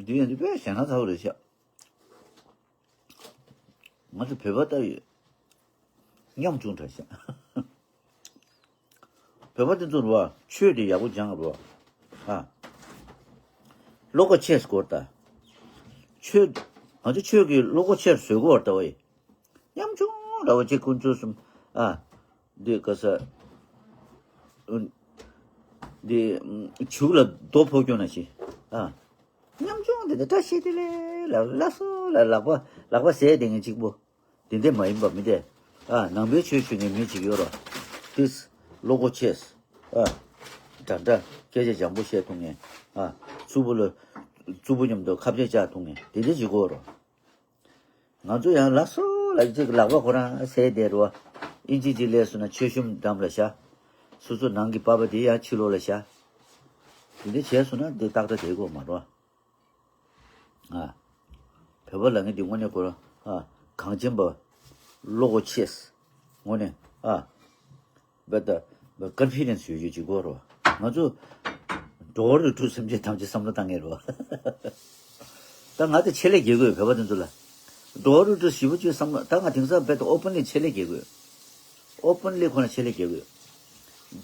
འདི་ཡན་དུ་དཔེ་ཞེ་དྲག་ཚ་བོ་རེད་ཤག་ང་ཚོ་བོད་པ་ལྟ་ཡི་ཉམ་ཆུང་དྲགས་ཤག་བོད་པ་དེ་ཚོ་རུ་བ་ཆོས་དེ་ཡག་པོ་སྦྱང་རུ་བ། ཨ། བློ་ཁོག་ཆེ་སྐོར་ད། ཆོས། ང་ཚོ་ཆོས་ཀྱི་བློ་ཁོག་ཆེར་བཟོས་གོ་བར་ལྟ་བ་ཡི། ཉམ་ཆུང་འདྲ་བོ་ཅིག་ཁོང་ཚོ་གསུམ། ཨ། འདི་ག་ས། འདི་བྱུག་ལ་རྡོ་ཕོག་སྐྱོན་ན་ཞིག་ཨ། ཉམ་ཆུང་དེ་འདྲ་བཀྲ་ཤིས་བདེ་ལེགས་ལ་ལ་སོ་ལ་ལག་པ་ལག་པ་ཟས་དེ་ངན་གཅིག་པོ། དེ་འདྲ་མ་ཡིན་པ་མི་འདྲ། ཨ། ནང་པའི་ཆོས་ཞུ་མཁན་མི་གཅིག་ཡོད་རོ། ཏིས། བློ་ཁོག་ཆེས། ཨ། འདྲ་འདྲ་སྐད་ཆ་འཇམ་པོ་བཤད་ཐུབ་མཁན། ཨ། རྩུབ་པོ་ལ། རྩུབ་པོ་མཉམ་དུ་ཁ་བརྡ་བྱ་ཐུབ་མཁན་དེ་འདྲ་ཅིག་དགོས་རོ། ང་ཚོ་ཡང་ལ་སོ་ལ་ཅིག་ལག་པ་ཁོ་རང་ཟས་བསྡད་རོ། ཨིན་ཇི་ཅིག་ལས་སོང་ན་མཆོད་གཤོམ་འགྲམ་ལ་བཞག་སོ་སོ་ནང་གི་པ་ཕ་དེ་ཡང་ཕྱི་ལོགས་ལ་བཞག་དེ་འདྲ་བྱས་སོང་ན་འདི་ཏག་ཏག་བསྡད་དགོས་མ་རོ། ཨ། བོད་པ་ལབ་མཁན་འདི་དངོས་གནས་ཁོ་རང་ཨ། གངས་ཅན་པ། བློ་ཁོག་ཆེས། དངོས་གནས་ཨ། བེ་ད་བེ་ཀོན་ཕི་ཌེན་སི་ཡོད་རྒྱུ་ཅིག་དགོས་རོ། ང་ཚོ་འགྲོ་བ་རིགས་དྲུག་སེམས་ཅན་ཐམས་ཅད་བསམ་བློ་བཏང་ངེས་རོ། ད་ང་ཚོ་ཆེད་ལས་རྒྱག་དགོས་བོད་པ་དེ་ཚོ་ལ། འགྲོ་བ་རིགས་དྲུག་ཞེ་པོ་ཅིག་བསམ་བློ་ད་ང་དེང་སང་བེ་ད་ཨོ་པན་ལི་ཆེད་ལས་རྒྱག་དགོས། ཨོ་པན་ལི་ཁོ་ན་ཆེད་ལས་རྒྱག་དགོས།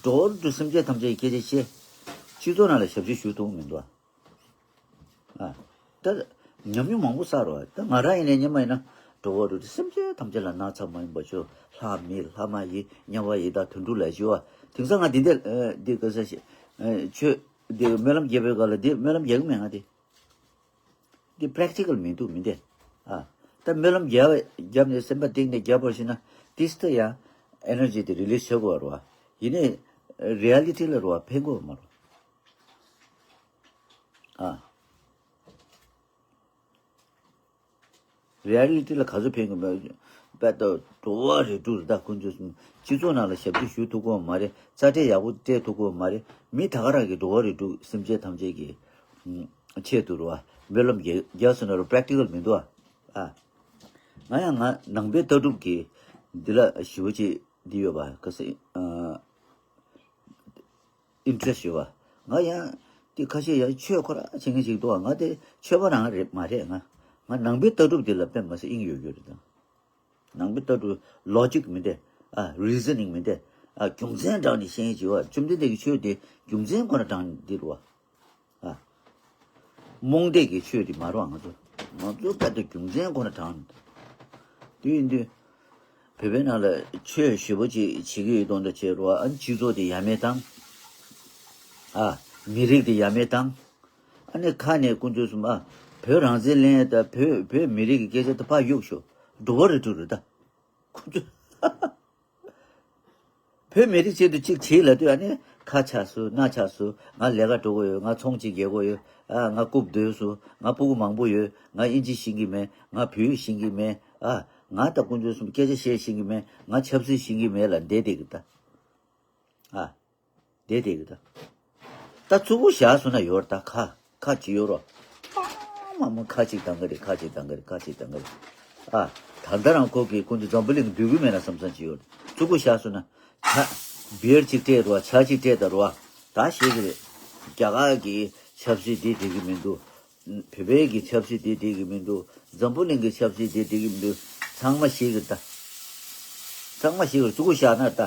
འགྲོ་བ་རིགས་དྲུག་སེམས་ཅན་ཐམས་ཅད་ཀྱི་སྐད་ཆ་བཤད། སྤྱི་ཚོགས་ནང་ལ་ཞབས་ཕྱི་ཞུ་ཐུབ་མི་འདུག་ཨ། ད་ཉམས་མྱོང་མང་པོ་བསགས་རོགས། ད་ང་རང་ཡིན་ནའི་སྔོན་མ་ཡིན་ན་འགྲོ་བ་རིགས་དྲུག་སེམས་ཅན་ཐམས་ཅད་ལ་ན་ཚ་མ་ཡིན་པ་ཆོས། ལྷ་མི་ལྷ་མ་ཡིན་དམྱལ་བ་ཡི་དྭགས་དུད་འགྲོ་ལ་ཞུ་བ། དེང་སང་ང་འདི་འདྲ་འདི་ག་ས་ཞིག་ཆོས་འདི་སྨོན་ལམ་རྒྱག་པའི་སྐབས་ལ་འདི་སྨོན་ལམ་རྒྱག་གི་མེད། ང་འདི་འདི་པེ་རེག་ཊི་ཀལ་མི་འདུག་མི་འདི། ཨ། ད་སྨོན་ལམ་རྒྱབ་རྒྱབ་ནས་སེམས་པ་གཏིང་ནས་རྒྱབ་པར་ཞུ་ན་ཏིས་ཏ་ཡང་ཨེ་ནར་ཇི་དེ་རི་ལིས་བྱེད་དགོས་རོགས། ཡིན་ནའི་རི་ཨ་ལི་ཊི་ལ་རོགས་ཕན་དགོས་མ་རོགས། ཨ། རི་ཨ་ལི་ཊི་ལ་ག་ཚོད་ཕན་གི་མེད། དཔེ་ལྟ་འགྲོ་བ་རིགས་དྲུག་རེད། ད་ཁོང་ཚོ་གསུམ་སྤྱི་ཚོགས་ནང་ལ་ཞབས་ཕྱི་ཞུ་ཐུབ་ཀྱི་ཡོད་མ་རེད། རྩ་ཁྲལ་ཡག་པོ་སྤྲད་ཐུབ་ཀྱི་ཡོད་མ་རེད། མི་ད་ག་རང་གི་འགྲོ་བ་རིགས་དྲུག་སེམས་ཅན་ཐམས་ཅད་ཀྱི་ཆེད་དུ་རེད་བ། སྨོན་ལམ་རྒྱག་རྒྱག་ཟེར་ན་རུ་པེ་རེག་ཊི་ཀལ་མི་འདུག་ཨ། ཨ། ང་ཡང་ང་ནང་པའི་ལྟ་གྲུབ་ཀྱི་འདི་ལ་ཞེ་པོ་ཅིག་འདི་ཡོད་པ་ག་ཟེར། ཨ། ཨིན་ཊི་རེ་སི་ཊི་ཡོད་པ། ང་ཡང་དེ་ཁ་ཤས་ཡང་ཆོས་ཁོ་ར་བྱེད་མཁན་ཞིག་འདུག་ང་དེ་ཆོས་པ་རང་རེད་མ་རེད། ང་ང་ནང་པའི་ལྟ་གྲུབ་དེ་ལ་དཔེ་མ་སྲིད་དབྱིངས་ཡོད་རྒྱུ་རེད་ད། ནང་པའི་ལྟ་གྲུབ་ལོ་ཇིག་མིན་ཏེ། ཨ། རི་ཛ་ནིང་མིན་ཏེ། ཨ། རྒྱུ་མཚན་དྲངས་ནས་བཤད་ཀྱི་བ། བཅོམ་ལྡན་འདས་ཀྱི་ཆོས་དེ་རྒྱུ་མཚན་ཁོ་ན་དྲངས་ནས་འདི་རུ་བ། ཨ། རྨོངས་དད་ཀྱི་ཆོས་དེ་མ་རུ་བ། ང་ཚོ་ང་ཚོ་ད་ལྟ་རྒྱུ་མཚན་ཁོ་ན་དྲངས་ནས། དེ་ཡིན་དུས། བོད་པའི་ནང་ལ་ཆོས་ཞེ་པོ་ཅིག་བྱེད་ཀྱི་ཡོད་མདོག་མདོག་བྱས་རོ། ཨ། སྤྱི་ཚོགས་དེ་ཡ་མེད་བཏང་། ཨ། མི་རིགས་དེ་ཡ་མེད་བཏང་། ཨ་ནི་ཁ་ནས་དཀོན་མཆོག་གསུམ། ཨ། བོད་རང་བཙན་ལེན་ད་བོད་བོད་མི་རིགས་ཀྱི་སྐད་ཆ་དེ་ཕར་གཡུག་ཤོག་འགྲོ་བ་རིགས་དྲུག་རེད་ད། དཀོན་མཆོག་བོད་མི་རིགས་ཆེད་དུ་གཅིག་བྱེད་ལབ་དུས་ཨ་ནི་ཁ་ཆག་སོང་། སྣ་ཆག་སོང་། ང་ལས་ཀ་འགྲོ་དགོས་ཡོད། ང་ཚོང་གཅིག་རྒྱག་དགོས་ཡོད། ཨ་ང་རྐུབ་རྡོལ་སོང་། ང་སྤུ་གུ་མང་པོ་ཡོད། ང་ཨིན་ཇི་ཤེས་ཀྱི་མེད། ང་བོད་ཡིག་ཤེས་ཀྱི་མེད། ཨ་ང་ད་དཀོན་མཆོག་གསུམ་སྐད་ཆ་བཤད་ཤེས་ཀྱི་མེད། ང་ཆབ་སྲིད་ཤེས་ཀྱི་མེད་ལབ་བསྡད་བསྡད་ཀྱི་ད། ཨ། བསྡད་བསྡད་ཀྱི་ད། ད་ཚུར་ཁུ་བཞག་སོང་ན་ཡོད་རེད་ད། ཁ་ཁ་ཅིག་ཡོད་རོ། མ་མ་ཁ་ཅིག་བཏང་གི་རེད། ཁ་ཅིག་བཏང་གི་རེད། ཁ་ཅིག་བཏང་གི་རེད། ཨ། ད་ལྟ་རང་ཁོ་གི་ཁོ་ཚོ་འཛམ་བུ་གླིང་སྡོད་གི་མེད་ན་བསམ་བསམ་ཅིག་ཡོད་རེད། ཚུར་ཁུ་བཞག་སོང་ན། ཆ། བེར་ཅིག་སྤྲད་རོ། ཆ་ཅིག་སྤྲད་ད་རོ། ད་ཤེས་གི་རེད། རྒྱ་གར་གི་ཆབ་སྲིད་འདི་འགྲིག་གི་མི་འདུག་བོད་པའི་གི་ཆབ་སྲིད་འདི་འགྲིག་གི་མི་འདུག་འཛམ་བུ་གླིང་གི་ཆབ་སྲིད་འདི་འགྲིག་གི་མི་འདུག་ཚང་མ་ཤེས་གི་རེད་ད། ཚང་མ་ཤེས་གི་རེད། ཚུར་ཁུ་བཞག་ན་ད།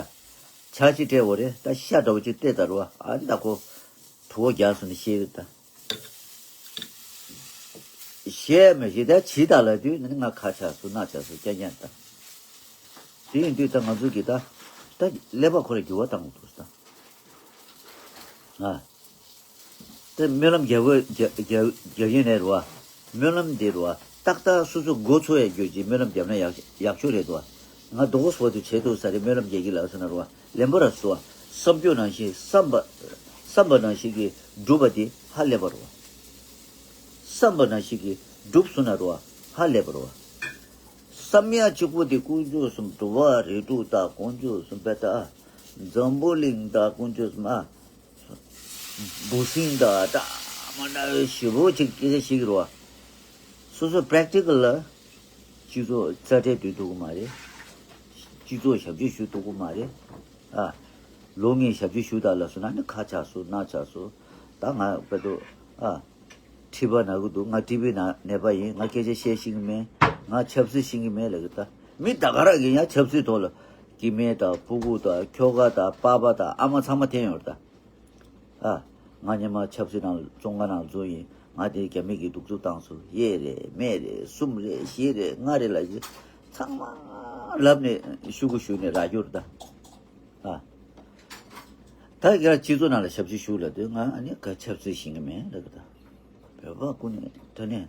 ཆ་ཅིག་སྤྲད་འོ་རེད། ད་ཤ་འདྲ་བོ་ཅིག་སྤྲད་ད་རོ། ཨ་ནི་ད་ཁོ་གྲུ་བོ་རྒྱག་སོང་ནི་ཤེས་གི་རེད་ད། ཤེས་མི་ཤེས་ད་ཇི་ལྟར་ལབ་དུས་ནི་ང་ཁ་ཆག་སོང་། སྣ་ཆག་སོང་། རྐྱང་རྐྱང་ད། དེ་ཡིན་དུས་ད་ང་ཚོ་གི་ད་ད་ཀླད་པ་ཁོ་ར་འགྱུར་བ་བཏང་དགོས་འདུག་ད། ཨ། ད་སྨོན་ལམ་རྒྱག་དགོས་རྒྱག་རྒྱག་རྒྱག་ཡིན་ནའི་རེད་བ། སྨོན་ལམ་འདི་རེད་བ། ཏག་ཏག་སོ་སོ་མགོ་ཚོས་ཡ་རྒྱུ་ཅིག་སྨོན་ལམ་བརྒྱབ་ན་ཡག་ཡག་ཤོས་རེད་བ། ང་རྡོ་སྐོར་སྤོ་དུ་བྱེད་ཐུབ་ས་རེད། སྨོན་ལམ་རྒྱག་གི་ལབ་སོང་ན་རེད་བ། ལན་པོ་ར་སོ་བ། བསམ་རྒྱུ་ནང་བཞིན་བསམ་པ། བསམ་པ་ནང་བཞིན་གྱི་སྒྲུབ་པ་འདི་ཧ་ལས་པ་རེད་བ། བསམ་པ་ནང་བཞིན་གྱི་སྒྲུབ་སོང་ན་རེད་བ། ཧ་ལས་པ་རེད་བ། བསམ་ཡ་གཅིག་པོ་དེ་དཀོན་མཆོག་གསུམ་འགྲོ་བ་རིགས་དྲུག་དང་དཀོན་མཆོག་གསུམ་པད་ད། འཛམ་བུ་གླིང་དང་དཀོན་མཆོག་གསུམ་ཨ། འབུ་སྲིན་དང་འདྲ་མ་འདྲ་བའི་ཞེ་པོ་ཅིག་སྐད་ཆ་བཤད་ཀྱི་རེད་བ། སོ་སོ་པེ་རེག་ཊི་ཀལ་ལ་སྤྱི་ཚོགས་རྩ་ཁྲལ་སྡོད་ཐུབ་ཀྱི་མ་རེད། སྤྱི་ཚོགས་ཞབས་ཕྱི་ཞུ་ཐུབ་ཀྱི་མ་རེད། ཨ། ལོ་ལྔའི་ཞབས་ཕྱི་ཞུ་དག་ལབ་སོང་ན་ནི་ཁ་ཆག་སོང་། སྣ་ཆག་སོང་། ད་ང་དཔེ་ཐོག་ཨ། མཁྲིས་པ་ན་གི་འདུག་ང་ཊི་བི་ན་ནད་པ་ཡིན། ང་སྐད་ཆ་བཤད་ཤེས་ཀྱི་མེད། ང་ཆབ་སྲིད་ཤེས་ཀྱི་མེད་ལབ་གི་ད། མི་ད་ག་རང་གིས་ཡང་ཆབ་སྲིད་ཐོག་ལ་སྐྱེ་དམན་དང་ཕྲུ་གུ་དང་ཁྱོ་ག་དང་པ་ཕ་དང་ཨ་མ་ཚང་མ་འཐེན་ཡོད་རེད་ད། ཨ། ང་སྔོན་མ་ཆབ་སྲིད་ནང་བཙོན་ཁང་ནང་འཛུལ་ཡིན། ང་དེ་རྒྱ་མི་གིས་གདུག་རྩུབ་བཏང་སོང་། གཡས་རེད། སྨད་རེད། གསུམ་རེད། བཞི་རེད། ལྔ་རེད་ལབ་ཀྱི། ཚང་མ་ལབ་ནས་ཤུ་གུ་ཞུ་ནས་རག་རྒྱུ་རེད་ད། ཨ། ད་ཡར་སྤྱི་ཚོགས་ནང་ལ་ཞབས་ཕྱི་ཞུ་ལབ་དུས་ང་ཨ་ནི་ག་ཆབ་སྲིད་ཤེས་ཀྱི་མེད་ལབ་གི་ད། བོད་པ་ཀུན་ནས་དྲ་ནས་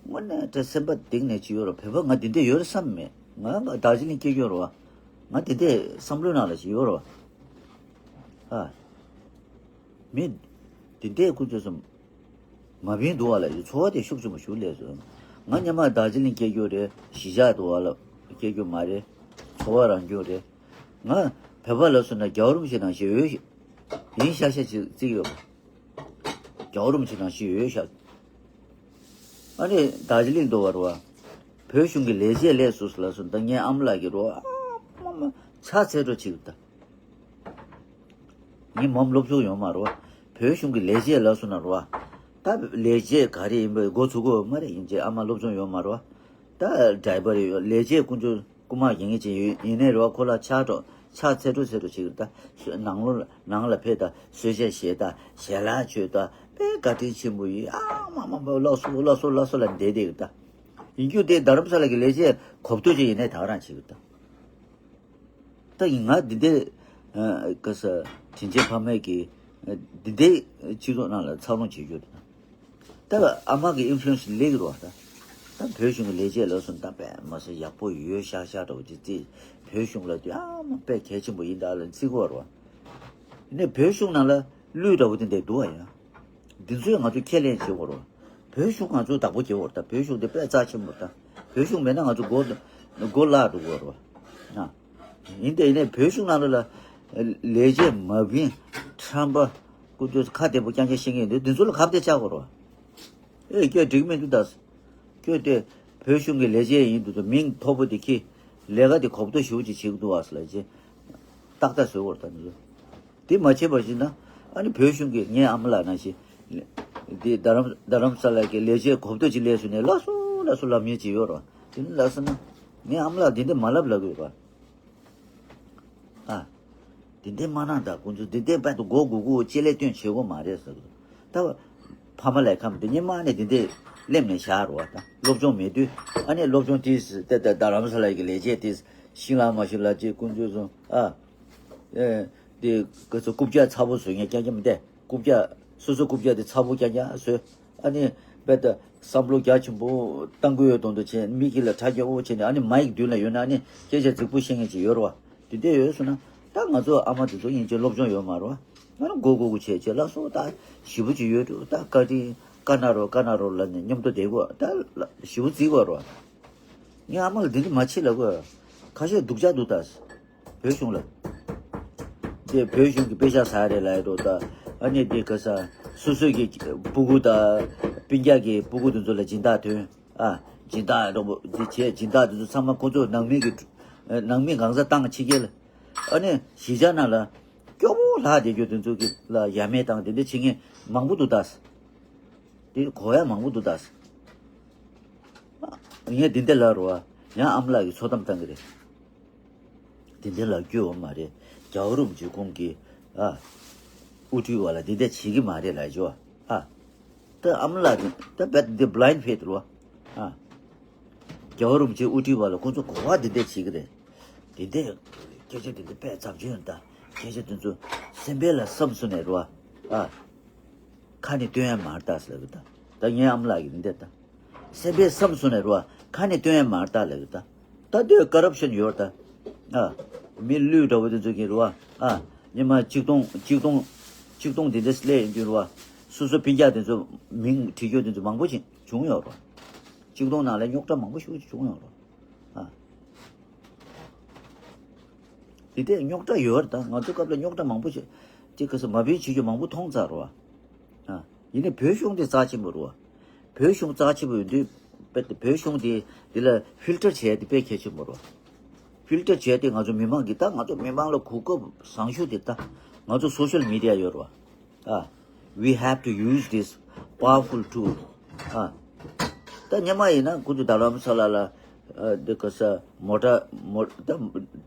དངོས་གནས་དྲ་སེམས་པ་གཏིང་ནས་ཅི་ཡོད་རེད། བོད་པ་ང་འདི་འདྲས་ཡོད་རེད་བསམ་མེད། ང་ང་རྡོ་རྗེ་གླིང་སྐྱེས་ཡོད་རེད་བ། ང་འདི་འདྲས་བསམ་བློའི་ནང་ལ་ཅི་ཡོད་རེད་བ། ཨ། མི་འདི་འདྲས་ཀུན་སྤྱོད་གསུམ་མ་བིན་འདུག་བ་ལ་ཡི་ཚོར་བ་དེ་ཤུགས་ཆེན་པོ་ཞུ་ལས་སོང་། ང་སྔོན་མ་རྡོ་རྗེ་གླིང་སྐྱེས་ཡོད་རེད། གཞིས་ཆགས་འདུག་བ་ལ་སྐྱེས་རྒྱུ་མ་རེད། ཚོར་བ་རང་རྒྱུ་རེད། ང་བོད་པ་ལ་སོང་ན་རྒྱལ་བ་རིན་པོ་ཆེ་ནང་བཞིན་འོས་ཡིན་ཤག་ཤག་ཅིག་བརྩི་ཡོད་པ། རྒྱལ་བ་རིན་པོ་ཆེ་ནང་བཞིན་འོས་ཤག་ཨ་ནི་རྡོ་རྗེ་གླིང་འདུག་བ་རེད་བ། བོད་གཞུང་གི་ལས་བྱེད་སླེབས་སོང་ལབ་སོང་། ད་ངའི་ཨ་མ་ལགས་ཀྱིས་རེད་བ། ཨ་མ་མ་ཕྱག་འཚལ་འགྲོ་བྱེད་ཀྱི་ད། ངའི་མམ་སློབ་སྦྱོང་ཡོད་མ་རེད་བ། བོད་གཞུང་གི་ལས་བྱེད་ལབ་སོང་ན་རེད་བ། ད་ལས་བྱེད་ག་རེ་ཡིན་པའི་འགོ་ཚུགས་ཀྱི་ཡོད་མ་རེད། ཡིན་གཅིག་ཨ་མ་སློབ་སྦྱོང་ཡོད་མ་རེད་བ། ད་ཌ་རའི་བར་ཡོད། ལས་བྱེད་དཀོན་མཆོག་རྐུ་མ་རྒྱག་མཁན་ཅིག་ཡོད། ཡིན་ནའི་རེད་བ། ཁོ་ལ་ཕྱག་འགྲོ་ཕྱག་འཚལ་འགྲོ་འཚལ་འགྲོ་བྱེད་ཀྱི་ད། ནང་ལོགས་ནང་ལ་ཕེབས་ད་གསོལ་ཇ་བཞེས་ད་ཞལ་ལག་མཆོད་ད་དཔེ་བཀའ་དྲིན་ཆེན་པོ་ཡིན། ཨ་མ་མ་མ་ལགས་སོ་ལགས་སོ་ལགས་སོ་ལབ་བསྡད་བསྡད་ཀྱི་ད། ཡིན་རྒྱུ་དེ་རྡ་རམ་ས་ལ་གི་ལས་བྱེད་གོ་བསྡུར་ཅིག་ཡིན་ནའི་ད་ག་རང་བྱེད་ཀྱི་ད། ད་ཡིན་ང་འདི་འདྲས་ཨ་ག་ས་དྲིན་ཅན་ཕ་མའི་གི་ཨ་འདི་འདྲས་སྤྱི་ཚོགས་ནང་ལ་འཚར་ལོངས་བྱེད་རྒྱུ་དང་། ད་ཨ་མ་གི་ཨིན་ཕུ་ལུ་ཨེན་སི་སླེབས་ཀྱི་རེད་བ། ད་ད་བོད་གཞུང་གི་ལས་བྱེད་ལ་སོང་ད་དཔེ་མ་སྲིད་ཡག་པོ་ཡོད་ཤག་ཤག་འདྲ་བོ་ཅིག་བརྩིས། བོད་གཞུང་ལ་དུས་ཨ་མ་དཔེ་གལ་ཆེན་པོ་ཡིན་ད་ལ་བརྩི་གི་ཡོད་རེད་བ། ཡིན་ནའི་བོད་གཞུང་ནང་ལ་ཀླུ་འདྲ་བོ་དེ་འདྲས་འདུག་བ་ཡ། འདི་ཚོས་ང་ཚོ་ཁས་ལེན་བྱེད་དགོས་རེད། བོད་གཞུང་ང་ཚོ་བདག་པོ་བྱེད་དགོས་རེད། ད་བོད་གཞུང་དེ་དཔེ་རྩ་ཆེན་པོ་རེད། ད་བོད་གཞུང་མེད་ན་ང་ཚོ་མགོ་མགོ་བརླག་འགྲོ་གི་རེད་བ། ཡིན་དེ་ཡིན་ནའི་བོད་གཞུང་ནང་ལོགས་ལ་ལས་བྱེད་མ་བིན་ཁྲམ་པ་ཀུན་སྤྱོད་ཁ་བདེ་པོ་རྐྱང་རྐྱང་བཤད་མཁན་འདི་འདི་ཚོ་ལ་ཁ་གཏད་བཅག་དགོས་རེད་བ། ཨེ་ཁྱོད་འགྲིག་མི་འདུག་ད། ཁྱོད་དེ་བོད་གཞུང་གི་ལས་བྱེད་ཡིན་འདུག་ད། མིང་མཐོ་པོ་དེ་ཁྱི་ལས་ཀ་དེ་གོ་བརྡ་ཞུ་ཅིག་བྱེད་ཀྱི་འདུག་བ་ཟེར་ལ་ཅེ་ཏག་ཏག་བཟོས་དགོས་རེད་ད་འདི་ཚོ། དེ་མ་བྱས་པ་ཞིག་ན་ཨ་ནི་བོད་གཞུང་གིས་ངའི་ཨ་མ་ལགས་ནང་བཞིན་དེ་རྡ་རམ་རྡ་རམ་ས་ལ་གི་ལས་བྱེད་གོ་བསྡུར་ཅིག་སླེབས་སོང་ནས་ལགས་སོ་ལགས་སོ་ལབ་མཁན་ཅིག་ཡོད་རེད། དེ་ནི་ལབ་སོང་ན་ངའི་ཨ་མ་ལགས་འདི་འདྲ་མ་ལབ་ལབ་གི་ཡོད་པ། ཨ། འདི་འདྲ་མ་གནང་དང་། ཁོང་ཚོ་འདི་འདྲ་དཔལ་དུ་མགོ་སྒུར་སྒུར་ལྕེ་ལེ་སྟོན་བྱེད་དགོས་མ་རེད་ཟེར་གི་འདུག་ད་ཕ་མ་ལས་ཁམས་འདི་ཉིན་མ་ནས་འདི་འདྲ་སླེབས་ནས་བཞག་རོགས་ད། སློབ་སྦྱོང་མེད་དུས་ཨ་ནི་སློབ་སྦྱོང་དེ་ད་ད་རྡ་རམ་ས་ལ་གི་ལས་བྱེད་དེ་ཤིང་ལ་མ་ཤིང་ལ་ཅེས་ཀུན་སྤྱོད་བཟུང་ཨ། ཨེ། དེ་ག་ཚོད་རྐུབ་བཀྱག་ཚ་པོ་བཟོས་ངས་རྐྱང་རྐྱང་མི་འདེད། རྐུབ་བཀྱག་སོ་སོ་རྐུབ་བཀྱག་དེ་ཚ་པོ་རྐྱང་རྐྱང་བཟོས། ཨ་ནི་དཔེ་ད་བསམ་བློ་རྒྱ་ཆེན་པོ་བཏང་གི་ཡོད་མདོག་མདོག་བྱས། མི་གི་ལ་ཁྲ་རྒྱ་འོ་བྱས་ནས་ཨ་ནི་མའིག་མདུན་ལ་ཡོད་ན་ཨ་ནི་སྐད་ཆ་རྫིག་པོ་བཤད་མཁན་ཅིག་ཡོད་རེད་བ། དེ་འདྲ་ཡོད་སོང་ན་ ད་ང་ཚོ་ཨ་མ་དེ་ཚོ་སྙིང་རྗེ་སློབ་སྦྱོང་ཡོད་མ་རེད་བ། ང་རང་མགོ་སྒུར་སྒུར་བྱས་བྱས་ལགས་སོ། ད་ཞེ་པོ་ཅིག་ཡོད་འགྲོ། ད་བཀའ་དྲིན་བཀའ་གནང་རོགས། བཀའ་གནང་རོགས་ལབ་ནས་མཉམ་དུ་བསྡད་དགོས། ད་ཞེ་པོ་བརྩི་དགོས་རེད་བ། ངའི་ཨ་མ་ལ་འདི་འདྲ་མ་བྱེད་ལབ་དགོས། ཁ་ཤས་སྡུག་ཅག་འདུག་ད། བོད་གཞུང་ལ། དེ་བོད་གཞུང་གི་དཔེ་ཆ་ཟ་རེད་ལབ་ཡ་འགྲོ་ད། ཨ་ནི་དེ་ག་ས། སོ་སོ་གི་སྤུ་གུ་དང་སྤུན་ཀྱག་གི་སྤུ་གུ་དེ་ཚོ་ལ་སྦྱིན་བདག་ཐོན། ཨ། སྦྱིན་བདག་འགྲོ་འདི་བྱས། སྦྱིན་བདག་དེ་ཚོ་ཚང་མ་ཁོ་ཚོ་ནང་མི་གི། ནང་མི་གང་ས་བཏང་ཕྱི་རྒྱལ། ཨ་ནི་གཞིས་ཆགས་ནང་ལ་སྐྱོ་པོ་ལྷག་བསྡད་རྒྱུ་དེ་ཚོ་གི་ལ་ཡ་མེད་བཏང་། དེ་འདྲ་བྱེད་མཁན་མང་པོ་འདུག་ད། དེ་གོ་ཡ་མང་པོ་འདུག་ད། ངས་འདི་འདྲ་ལབ་རོ་ཨ། ཡང་ཨ་མ་ལགས་ཀྱིས་འཚོ་གཏམ་བཏང་གི་རེད། འདི་འདྲ་ལབ་རྒྱུ་ཡོད་མ་རེད། རྒྱལ་བ་རིན་པོ་ཆེ་ཁོང་གིས་ཨ། དབུ་ཁྲིད་པ་ལ་འདི་འདྲ་བྱེད་ཀྱི་མ་རེད་ལབ་ཞོ་ཨ། ད་ཨ་མ་ལགས་ཀྱིས་ད་རྦད་འདི་blind faith རོ་ཨ། རྒྱལ་བ་རིན་པོ་ཆེ་དབུ་ཁྲིད་པ་ལ་ཁོང་ཚོ་གོ་བ་འདི་འདྲ་བྱེད་ཀྱི་རེད། འདི་འདྲ་སྐད་ཆ་འདི་འདྲ་དཔེ་ཚབས་ཆེན་ད། སྐད་ཆ་འདི་ཚོ་སེམས་པའི་ལ་བསམ་སོང་ནས་རོ་ཨ། ཁ་ནས་སྟོན་ཡ་མ་རེད་ད་ཟེར་གི་ད། ད་ངའི་ཨ་མ་ལགས་ཀྱིས་འདི་འདྲ་ད། སེམས་པས་བསམ་སོང་ནས་རོ། ཁ་ནས་སྟོན་ཡ་མ་རེད་ད་ལབ་གི་ད། ད་དེ་ཀ་རབ་ཤན་ཡོད་ད། ཨ། མི་ལུས་འདྲ་བོ་དེ་ཚོ་གིས་རོ། ཨ། ཉི་མ་ཆིག་སྟོང་ཆིག་སྟོང་ཆིག་སྟོང་དེ་འདྲ་སླེབས་ཡིན་དུས་རོ། སོ་སོ་སྤུན་ཀྱག་དེ་ཚོ་མིང་བྲིས་རྒྱུ་དེ་ཚོ་མང་པོ་ཞིག་བྱུང་ཡོད་རོ། ཆིག་སྟོང་ནང་ལ་རྙོག་དྲ་མང་པོ་ཞིག་བྱུང་ཡོད་རོ། ཨ། དེ་འདྲ་རྙོག་དྲ་ཡོད་རེད་ད། ང་ཚོ་སྐབས་ལ་རྙོག་དྲ་མང་པོ་ཞིག་ཅིག་ག་ས་མ་བིན་བྱེད་རྒྱུ་མང་པོ་མཐོང་ཚར་རོ། ཨ། ཡིན་ནའི་བོད་གཞུང་དེ་རྩ་ཆེན་པོ་རོ། བོད་གཞུང་རྩ་ཆེན་པོ་ཡིན་དུས་དཔེ་བོད་གཞུང་དེ་འདི་ལ་ཕིལ་ཊར་བྱས་དེ་དཔེ་གལ་ཆེན་པོ་རོ། ཕིལ་ཊར་བྱས་དེ་ང་ཚོ་མི་མང་གི་ད་ང་ཚོ་མི་མང་ལ་གོ་སྐབས་བཟང་ཤོས་དེ་ད་ང་ཚོ་སོ་ཤལ་མི་ཌི་ཡ་ཡོད་རོ། ཨ། We have to use this powerful tool. ཨ། ད་སྔོན་མ་ཡིན་ན་ཁོ་ཚོ་རྡ་རམ་ས་ལ་ལ་ཨ་འདི་ག་ས་མོ་ཊ་མོ་ད་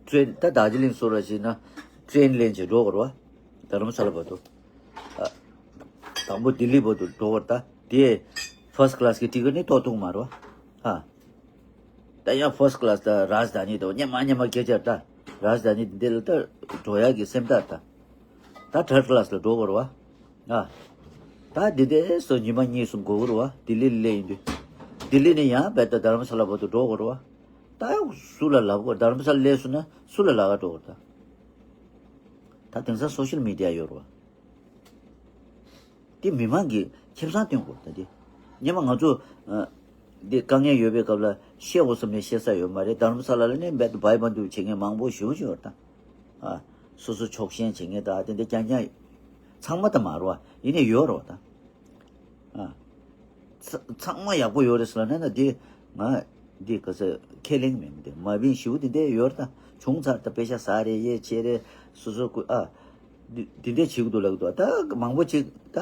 ཊེན་ད་རྡོ་རྗེ་གླིང་སོགས་ལ་ཕྱིན་ན་ཊེན་ལེན་བྱེད་འགྲོ་དགོས་རེད་བ། རྡ་རམ་ས་ལ་བར་དུ། ཨ། དང་པོ་ལྡི་ལི་བར་དུ་འགྲོ་དགོས་རེད་ད། དེ་ཕར་སི་ཀི་ལ་སི་གི་ཊི་ཀེ་ཊི་ནི་ཏོག་ཐུག་མ་རེད་བ། ཨ། ད་ཡང་ཕར་སི་ཀི་ལ་སི་དང་རཱཇ་དྷ་ནི་དང་སྔོན་མ་སྔོན་མ་སྐད་ཆ་ད། རཱཇ་དྷ་ནི་འདི་ལ་ད་འགྲོ་ཡག་གི་སེམས་ཐག་ད། ད་ཐར་ཌི་ཀི་ལ་སི་ལ་འགྲོ་དགོས་རེད་བ། ཨ། ད་འདི་འདྲ་སོ་ཉི་མ་གཉིས་གསུམ་འགོར་གི་རེད་བ། ལྡི་ལི་ལ་སླེབས་ཡིན་དུས། ལྡི་ལི་ནས་ཡང་རྦད་དེ་རྡ་རམ་ས་ལ་བར་དུ་འགྲོ་དགོས་རེད་བ། ད་ཡང་སུ་ལ་ལབ་དགོས། རྡ་རམ་ས་ལ་སླེབས་སོང་ན་སུ་ལ་ལབ་ག་འགྲོ་དགོས་ད། ད་དེང་སང་སོ་ཤལ་མི་ཌི་ཡ་ཡོད་རེད་བ། དེ་མི་མང་གིས་ཁེ་བཟང་སྟོན་དགོས་ད་དེ། སྔོན་མ་ང་ཚོ་ཨ། འདི་དཀའ་ངལ་ཡོད་པའི་སྐབས་ལ་བཤད་དགོས་བསམ་ནས་བཤད་ས་ཡོད་མ་རེད། རྡ་རམ་ས་ལ་ལ་ནས་རྦད་དེ་བའི་བ་འདུག་བྱེད་མཁན་མང་པོ་ཞེ་པོ་ཅིག་ཡོད་རེད་ད། ཨ། སོ་སོ་ཕྱོགས་ཞེན་བྱེད་མཁན་ད་དེ་འདྲ་རྐྱང་རྐྱང་ཚང་མ་ད་མ་རེད་བ། ཡིན་ནའི་ཡོད་རེད་བ་ད། ཨ། ཚ་ཚང་མ་ཡག་པོ་ཡོད་རེད་ཟེར་ལབ་ན་ན་དེ་ང་འདི་ག་ས་ཁས་ལེན་མེད་མི་དེ་མ་བིན་ཞེ་པོ་དེ་འདྲ་ཡོད་རེད་ད། བྱུང་ཚར་ད། པེ་ཤ་ཟ་རེད་ཡེ་བྱེད་རེད་སོ་སོ་ཀུ་ཨ། འདི་འདི་འདྲ་བྱེད་ཀྱི་འདུག་ལབ་ཀྱི་འདུག་ད་མང་པོ་ཅིག་ད་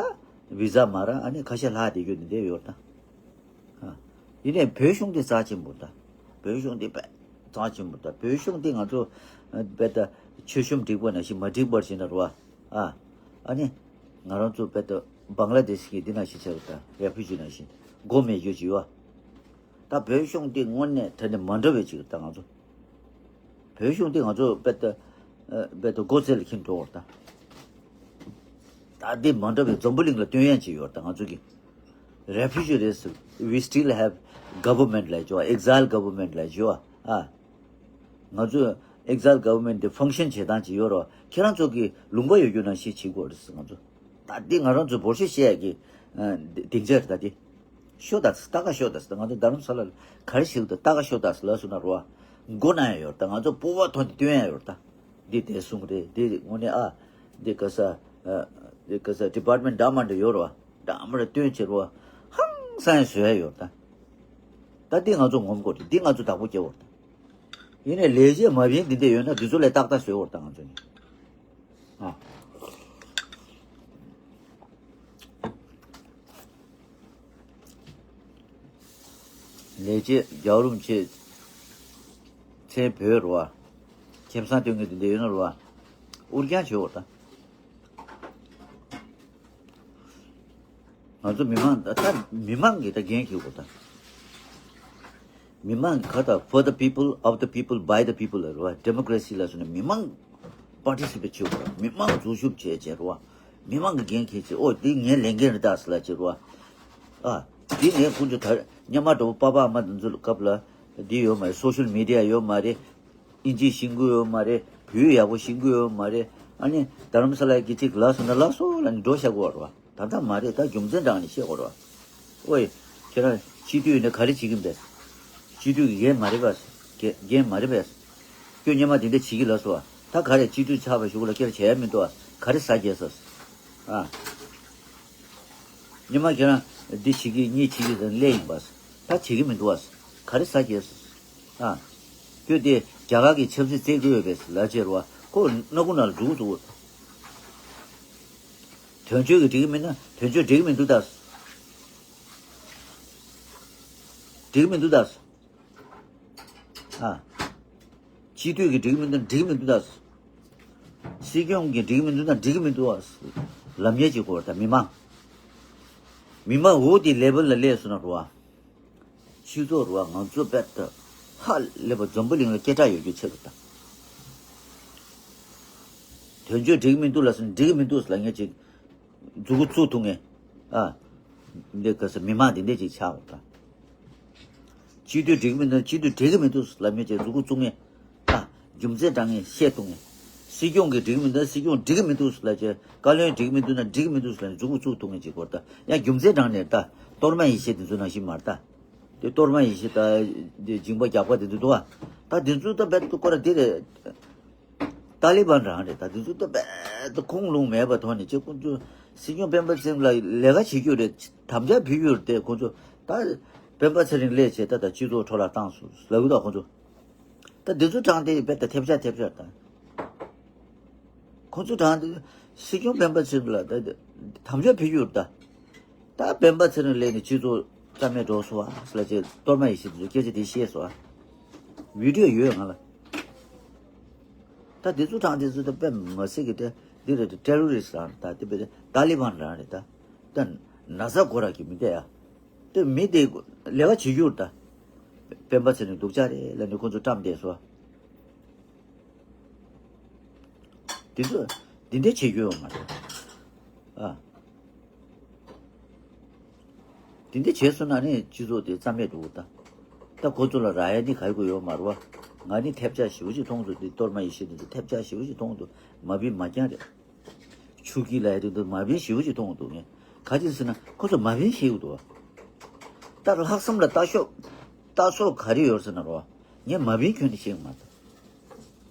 བི་ཟ་མ་རག་ཨ་ནི་ཁ་ཤས་ལྷག་བསྡད་རྒྱུ་འདི་འདྲ་ཡོད་རེད་ད། ཨ། ཡིན་ནའི་བོད་གཞུང་དེ་རྩ་ཆེན་པོ་ད། བོད་གཞུང་དེ་དཔེ་རྩ་ཆེན་པོ་ད། བོད་གཞུང་དེ་ང་ཚོ་ཨ་དཔེ་ད་མཆོད་གཤོམ་འགྲིག་པ་ནང་བཞིན་མ་འགྲིག་པར་བྱས་ན་རེད་བ། ཨ། ཨ་ནི་ང་རང་ཚོ་དཔེ་ད་བང་ལ་དེ་ཤི་གི་འདི་ནང་བཞིན་བྱས་པ་ད་རེ་ཕུ་ཇི་ནང་བཞིན་མགོ་མེད་རྒྱུ་ཅིག་ཡོད། ད་བོད་གཞུང་དེ་དངོས་གནས་དྲང་གནས་མ་འདྲ་བའི་ཅིག་ད་ང་ཚོ། བོད་གཞུང་དེ་ང་ཚོ་དཔེ་ད་ཨ་དཔེ་ད་མགོ་རྩེ་ལ་འཁྱེར་འགྲོ་བར་ད། ད་དེ་མ་འདྲ་བའི་འཛམ་བུ་གླིང་ལ་སྟོན་ཡག་ཅིག་ཡོད་ད་ང་ཚོ་གི། Refugee race, we still have government ལབ་ཀྱི་ཡོད། Exile government ལབ་ཀྱི་ཡོད། ཨ། ང་ཚོ་exile government དེ་function བྱེད་སྟངས་ཅིག་ཡོད་རེད། ཁྱེད་རང་ཚོ་གི་ལུང་པ་ཡོད་རྒྱུ་ནང་བཞིན་བྱེད་དགོས་རེད་ང་ཚོ། ད་འདི་ང་རང་ཚོ་འབོར་ཤོག་བཤད་ཡག་གི་ཨ་སྡིངས་ཆ་རེད་ད་འདི། ཤོག་ད་ལྟ་ཀ་ཤོག་ད་ལྟ་ང་ཚོ་རྡ་རམ་ས་ལ་ག་རེ་བྱེད་དགོས་ད་ལྟ་ཀ་ཤོག་ད་ལབ་སོང་ན་རེད་བ། མགོ་ན་ཡང་ཡོད་རེད་ད། ང་ཚོ་སྤོབས་པ་ཐོག་ནས་སྟོན་ཡག་ཡོད་རེད་ད། འདི་བདེ་སྲུང་རེད། འདི་དངོས་གནས་ཨ། འདི་ག་ས་ཨ། འདི་ག་ས་department འདྲ་མ་འདྲ་ཡོད་རེད་བ། འདྲ་མ་འདྲ་སྟོན་བྱེད་རེད་བ། ཧང་སང་ཡང་བཟོ་ཡག་ཡོད་རེད་ད། ད་འདི་ང་ཚོ་ངོམ་དགོས་རེད། འདི་ང་ཚོ་བདག་པོ་རྒྱག་དགོས་རེད་ད། ཡིན་ནའི་ལས་བྱེད་མ་བྱན་འདི་འདྲ་ཡོད་ན་འདི་ཚོ་ལས་ཏག་ཏག་བཟོ་དགོས་རེད་ད་ང་ཚོ་ནི། ཨ། ལས་བྱེད་རྒྱལ་བ་རིན་པོ་ཆེ་མཚན་བོད་རེད་བ། ཁེ་བཟང་སྟོན་མཁན་དེ་འདྲ་ཡོད་ན་རེད་བ། འུར་རྐྱང་བྱེད་འོ་ད། ང་ཚོ་མི་མང་ད་ད་མི་མང་གིས་ད་འགན་འཁྱེར་དགོས་ད། མི་མང་གི་ཁ་ད་for the people, of the people, by the people ལ་རེད་བ། democracy ལ་སོང་ནས་མི་མང་participate བྱེད་དགོས། མི་མང་འཛུལ་ཞུགས་བྱས་བྱས་རེད་བ། མི་མང་གི་འགན་འཁྱེར་བྱས་ཨོ་འདི་ངའི་ལས་འགན་རེད་ད་ཟེར་ལབ་བྱས་རེད་བ། ཨ། འདི་ངས་ཁོང་ཚོ་ད་སྔོན་མ་འདྲ་པོ་པ་ཕ་ཨ་མ་དེ་ཚོ་སྐབས་ལ་འདི་ཡོད་མ་རེད། social media ཡོད་མ་རེད། ཨིན་ཇིའི་ཤིང་ཀུན་ཡོད་མ་རེད། ཡུལ་ཡག་པོ་ཤེས་ཀྱི་ཡོད་མ་རེད། ཨ་ནི་རྡ་རམ་ས་ལ་གི་ཅིག་ལབ་སོང་ན་ལབ་སོང་ལབ་ནས་འགྲོ་བཞག་གི་ཡོད་རེད་བ། ད་ལྟ་མ་རེད། ད་རྒྱུ་མཚན་དྲངས་ནས་བཤད་དགོས་རེད་བ། ཨོའི། ཁྱེད་རང་སྤྱི་འཐུས་ནས་ག་རེ་བྱེད་ཀྱི་འདུག་སྤྱི་འཐུས་ཀྱི་འགན་མ་རེད་པས། འགན་འགན་མ་རེད་པས། ཁྱོད་སྔོན་མ་དེ་འདྲ་བྱེད་ཀྱི་ལབ་སོང་བ། ད་ག་རེ་སྤྱི་འཐུས་ཆགས་པའི་གཞུག་ལ་ཁྱེད་རང་བྱེད་ཡ་མི་འདུག་བ། ག་རེ་ཟ་རྒྱལ་སོང་། ཨ། སྔོན་མ་ཁྱེད་རང་འདི་བྱེད་ཀྱི་གཉིས་བྱེད་ཀྱི་ཟེར་ནས་སླེབས་ཡིན་པ། ད་བྱེད་ཀྱི་མི་འདུག་བ། ག་རེ་ཟ་རྒྱལ་སོང་། ཨ། ཁྱོད་དེ་རྒྱ་གར་གྱི་ཆབ་སྲིད་རྩེད་དགོས་ཡོད་པས་ལབ་བྱས་རེད་བ། ཁོ་སྣ་ཁུག་ནང་ལ་འཛུལ་འཛུལ། དོན་གཅོད་ཀྱིས་འགྲིག་གི་མིན་ན་དོན་གཅོད་འགྲིག་གི་མི་འདུག་ད། འགྲིག་གི་མི་འདུག་ད། ཨ། སྤྱི་འཐུས་ཀྱིས་འགྲིག་གི་མི་འདུག་འགྲིག་གི་མི་འདུག་ད། སྲིད་སྐྱོང་གིས་འགྲིག་གི་མི་འདུག་ན་འགྲིག་གི་མི་འདུག་ཨ། ལབ་མཁན་ཅིག་དགོས་རེད་ད། མི་མང་། མི་མང་འོ་དེ་ལེ་བལ་ལ་སླེབས་སོང་ན་རེད་བ། སྤྱི་ཚོགས་རེད་བ། ང་ཚོ་རྦད་དེ་ཧ་ལས་པ་འཛམ་བུ་གླིང་ལ་སྐད་གྲགས་ཡོད་རྒྱུ་ཆགས་འདུག་ད། དོན་གཅོད་འགྲིག་གི་མི་འདུག་ལབ་སོང་ན་འགྲིག་གི་མི་འདུག་ལབ་མཁན་ཅིག་མཛུ་གུ་བཙུགས་ཐུབ་མཁན། ཨ། འདི་ག་ས་མི་མང་འདི་འདྲ་ཅིག་ཆགས་འོང་ད། སྤྱི་འཐུས་འགྲིག་གི་མི་འདུག་སྤྱི་འཐུས་འགྲིག་གི་མི་འདུག་ལབ་མཁན་ཅིག་མཛུ་གུ་བཙུགས་མཁན། ཨ། རྒྱུ་མཚན་དྲངས་མཁན། བཤད་ཐུབ་མཁན། སྲིད་སྐྱོང་གིས་འགྲིག་གི་མི་འདུག་སྲིད་སྐྱོང་འགྲིག་གི་མི་འདུག་ལབ་བྱས། བཀའ་བློན་འགྲིག་གི་མི་འདུག་ན་འགྲིག་གི་མི་འདུག་ལབ་ནས་མཛུ་གུ་བཙུགས་ཐུབ་མཁན་ཅིག་དགོས་རེད་ད། ཡང་རྒྱུ་མཚན་དྲངས་ནས་ད། གཏོར་མ་ཡེ་ཤེས་དེ་ཚོ་ནང་བཞིན་མ་རེད་ད། དེ་གཏོར་མ་ཡེ་ཤེས་ད། དེ་སྦྱིན་པ་རྒྱག་པ་དེ་ཚོ་འདུག་བ། ད་དེ་ཚོ་ད་རྦད་དེ་སྐོར་ར་དེ་རེད། ཏཱ་ལི་བན་རང་རེད་ད། དེ་ཚོ་ད་རྦད་དེ་ཁུངས་ལུང་མེད་པ་ཐོག་ནས་ཅིག་ཁོང་ཚོ་སྲིད་སྐྱོང་སྤེན་པ་ཚེ་རིང་ལ་ལས་ཀ་བྱེད་རྒྱུ་རེད། དམ་བཅའ་ཕུལ་རྒྱུ་རེད་དེ། ཁོང་ཚོ་ད་སྤེན་པ་ཚེ་རིང་སླེབས་བྱས་ད་ད་སྤྱི་ཚོགས་འཕྲོ་བརླག་བཏང་སོང་ལབ་གི་འདུག་ཁོང་ཚོ། ད་འདི་ཚོ་དྲངས་ཏེ་རྦད་དེ་ཐེབས་ཆག་ཐེབས་ཆག་དང་། ཁོང་ཚོ་དྲངས་ཏེ་སྲིད་སྐྱོང་སྤེན་པ་ཚེ་རིང་ལ་ད་དམ་བཅའ་ཕུལ་རྒྱུ་རེད་ད། ད་སྤེན་པ་ཚེ་རིང་སླེབས་ནས་སྤྱི་ཚོགས་རྩ་མེད་འགྲོ་སོང་བ་ཟེར་ལབ་བྱས། གཏོར་མ་ཡེ་ཤེས་དེ་ཚོ་སྐད་ཆ་དེ་བཤད་སོང་བ། བི་ཌིའོ་ཡོད་ང་ལ། ད་དེ་ཚོ་དྲངས་དེ་ཚོ་ད་དཔེ་མི་སྲིད་ཀྱི། དེ་འདི་རེད། ཊེ་རོ་རི་སི་རང་རེད་ད། དེ་དཔེ་ཏཱ་ལི་བན་རང་རེད་ད། ད་ན་ཚ་ཁོ་རང་གི་མི་དེ་ཡ། དེ་མི་དེ་ལས་ཀ་བྱེད་རྒྱུ་རེད་ད། སྤེན་པ་ཚེ་རིང་སྡུག་ཅག་རེད་ལབ་ནས་ཁོ་ཚོ་བཀྲམ་བསྡད་སོང་བ། དེ་ཚོ་འདི་འདྲ་བྱེད་རྒྱུ་ཡོད་མ་རེད། ཨ། དེ་འདྲ་བྱས་སོང་ན་ནི་སྤྱི་ཚོགས་དེ་རྩ་མེད་འགྲོ་གི་ད། ད་ཁོ་ཚོ་ལ་རག་ཡ་ནི་ག་རེ་དགོས་ཡོད་མ་རེད་བ། ང་ནི་ཐེབས་ཆག་ཞེ་པོ་ཅིག་མཐོང་འདུག་འདི་གཏོར་མ་ཡེ་ཤེས་འདི་ཚོ་ཐེབས་ཆག་ཞེ་པོ་ཅིག་མཐོང་འདུག་མ་བིན་མ་རྐྱང་རེད། ཆུ་སྐྱིད་ལ་ཡ་དེ་འདུག་མ་བིན་ཞེ་པོ་ཅིག་མཐོང་འདུག་ངས་ག་ཅི་ཟེར་ན་ཁོ་ཚོ་མ་བིན་ཤེས་ཀྱི་འདུག་བ། ད་ལྷག་བསམ་ལ་ལྟ་ཞོག་ལྟ་སོགས་ག་རེ་ཡོད་ཟེར་ན་རོ། ངས་མ་བིན་ཁྱོན་ནས་ཤེས་ཀྱི་མ་རེད།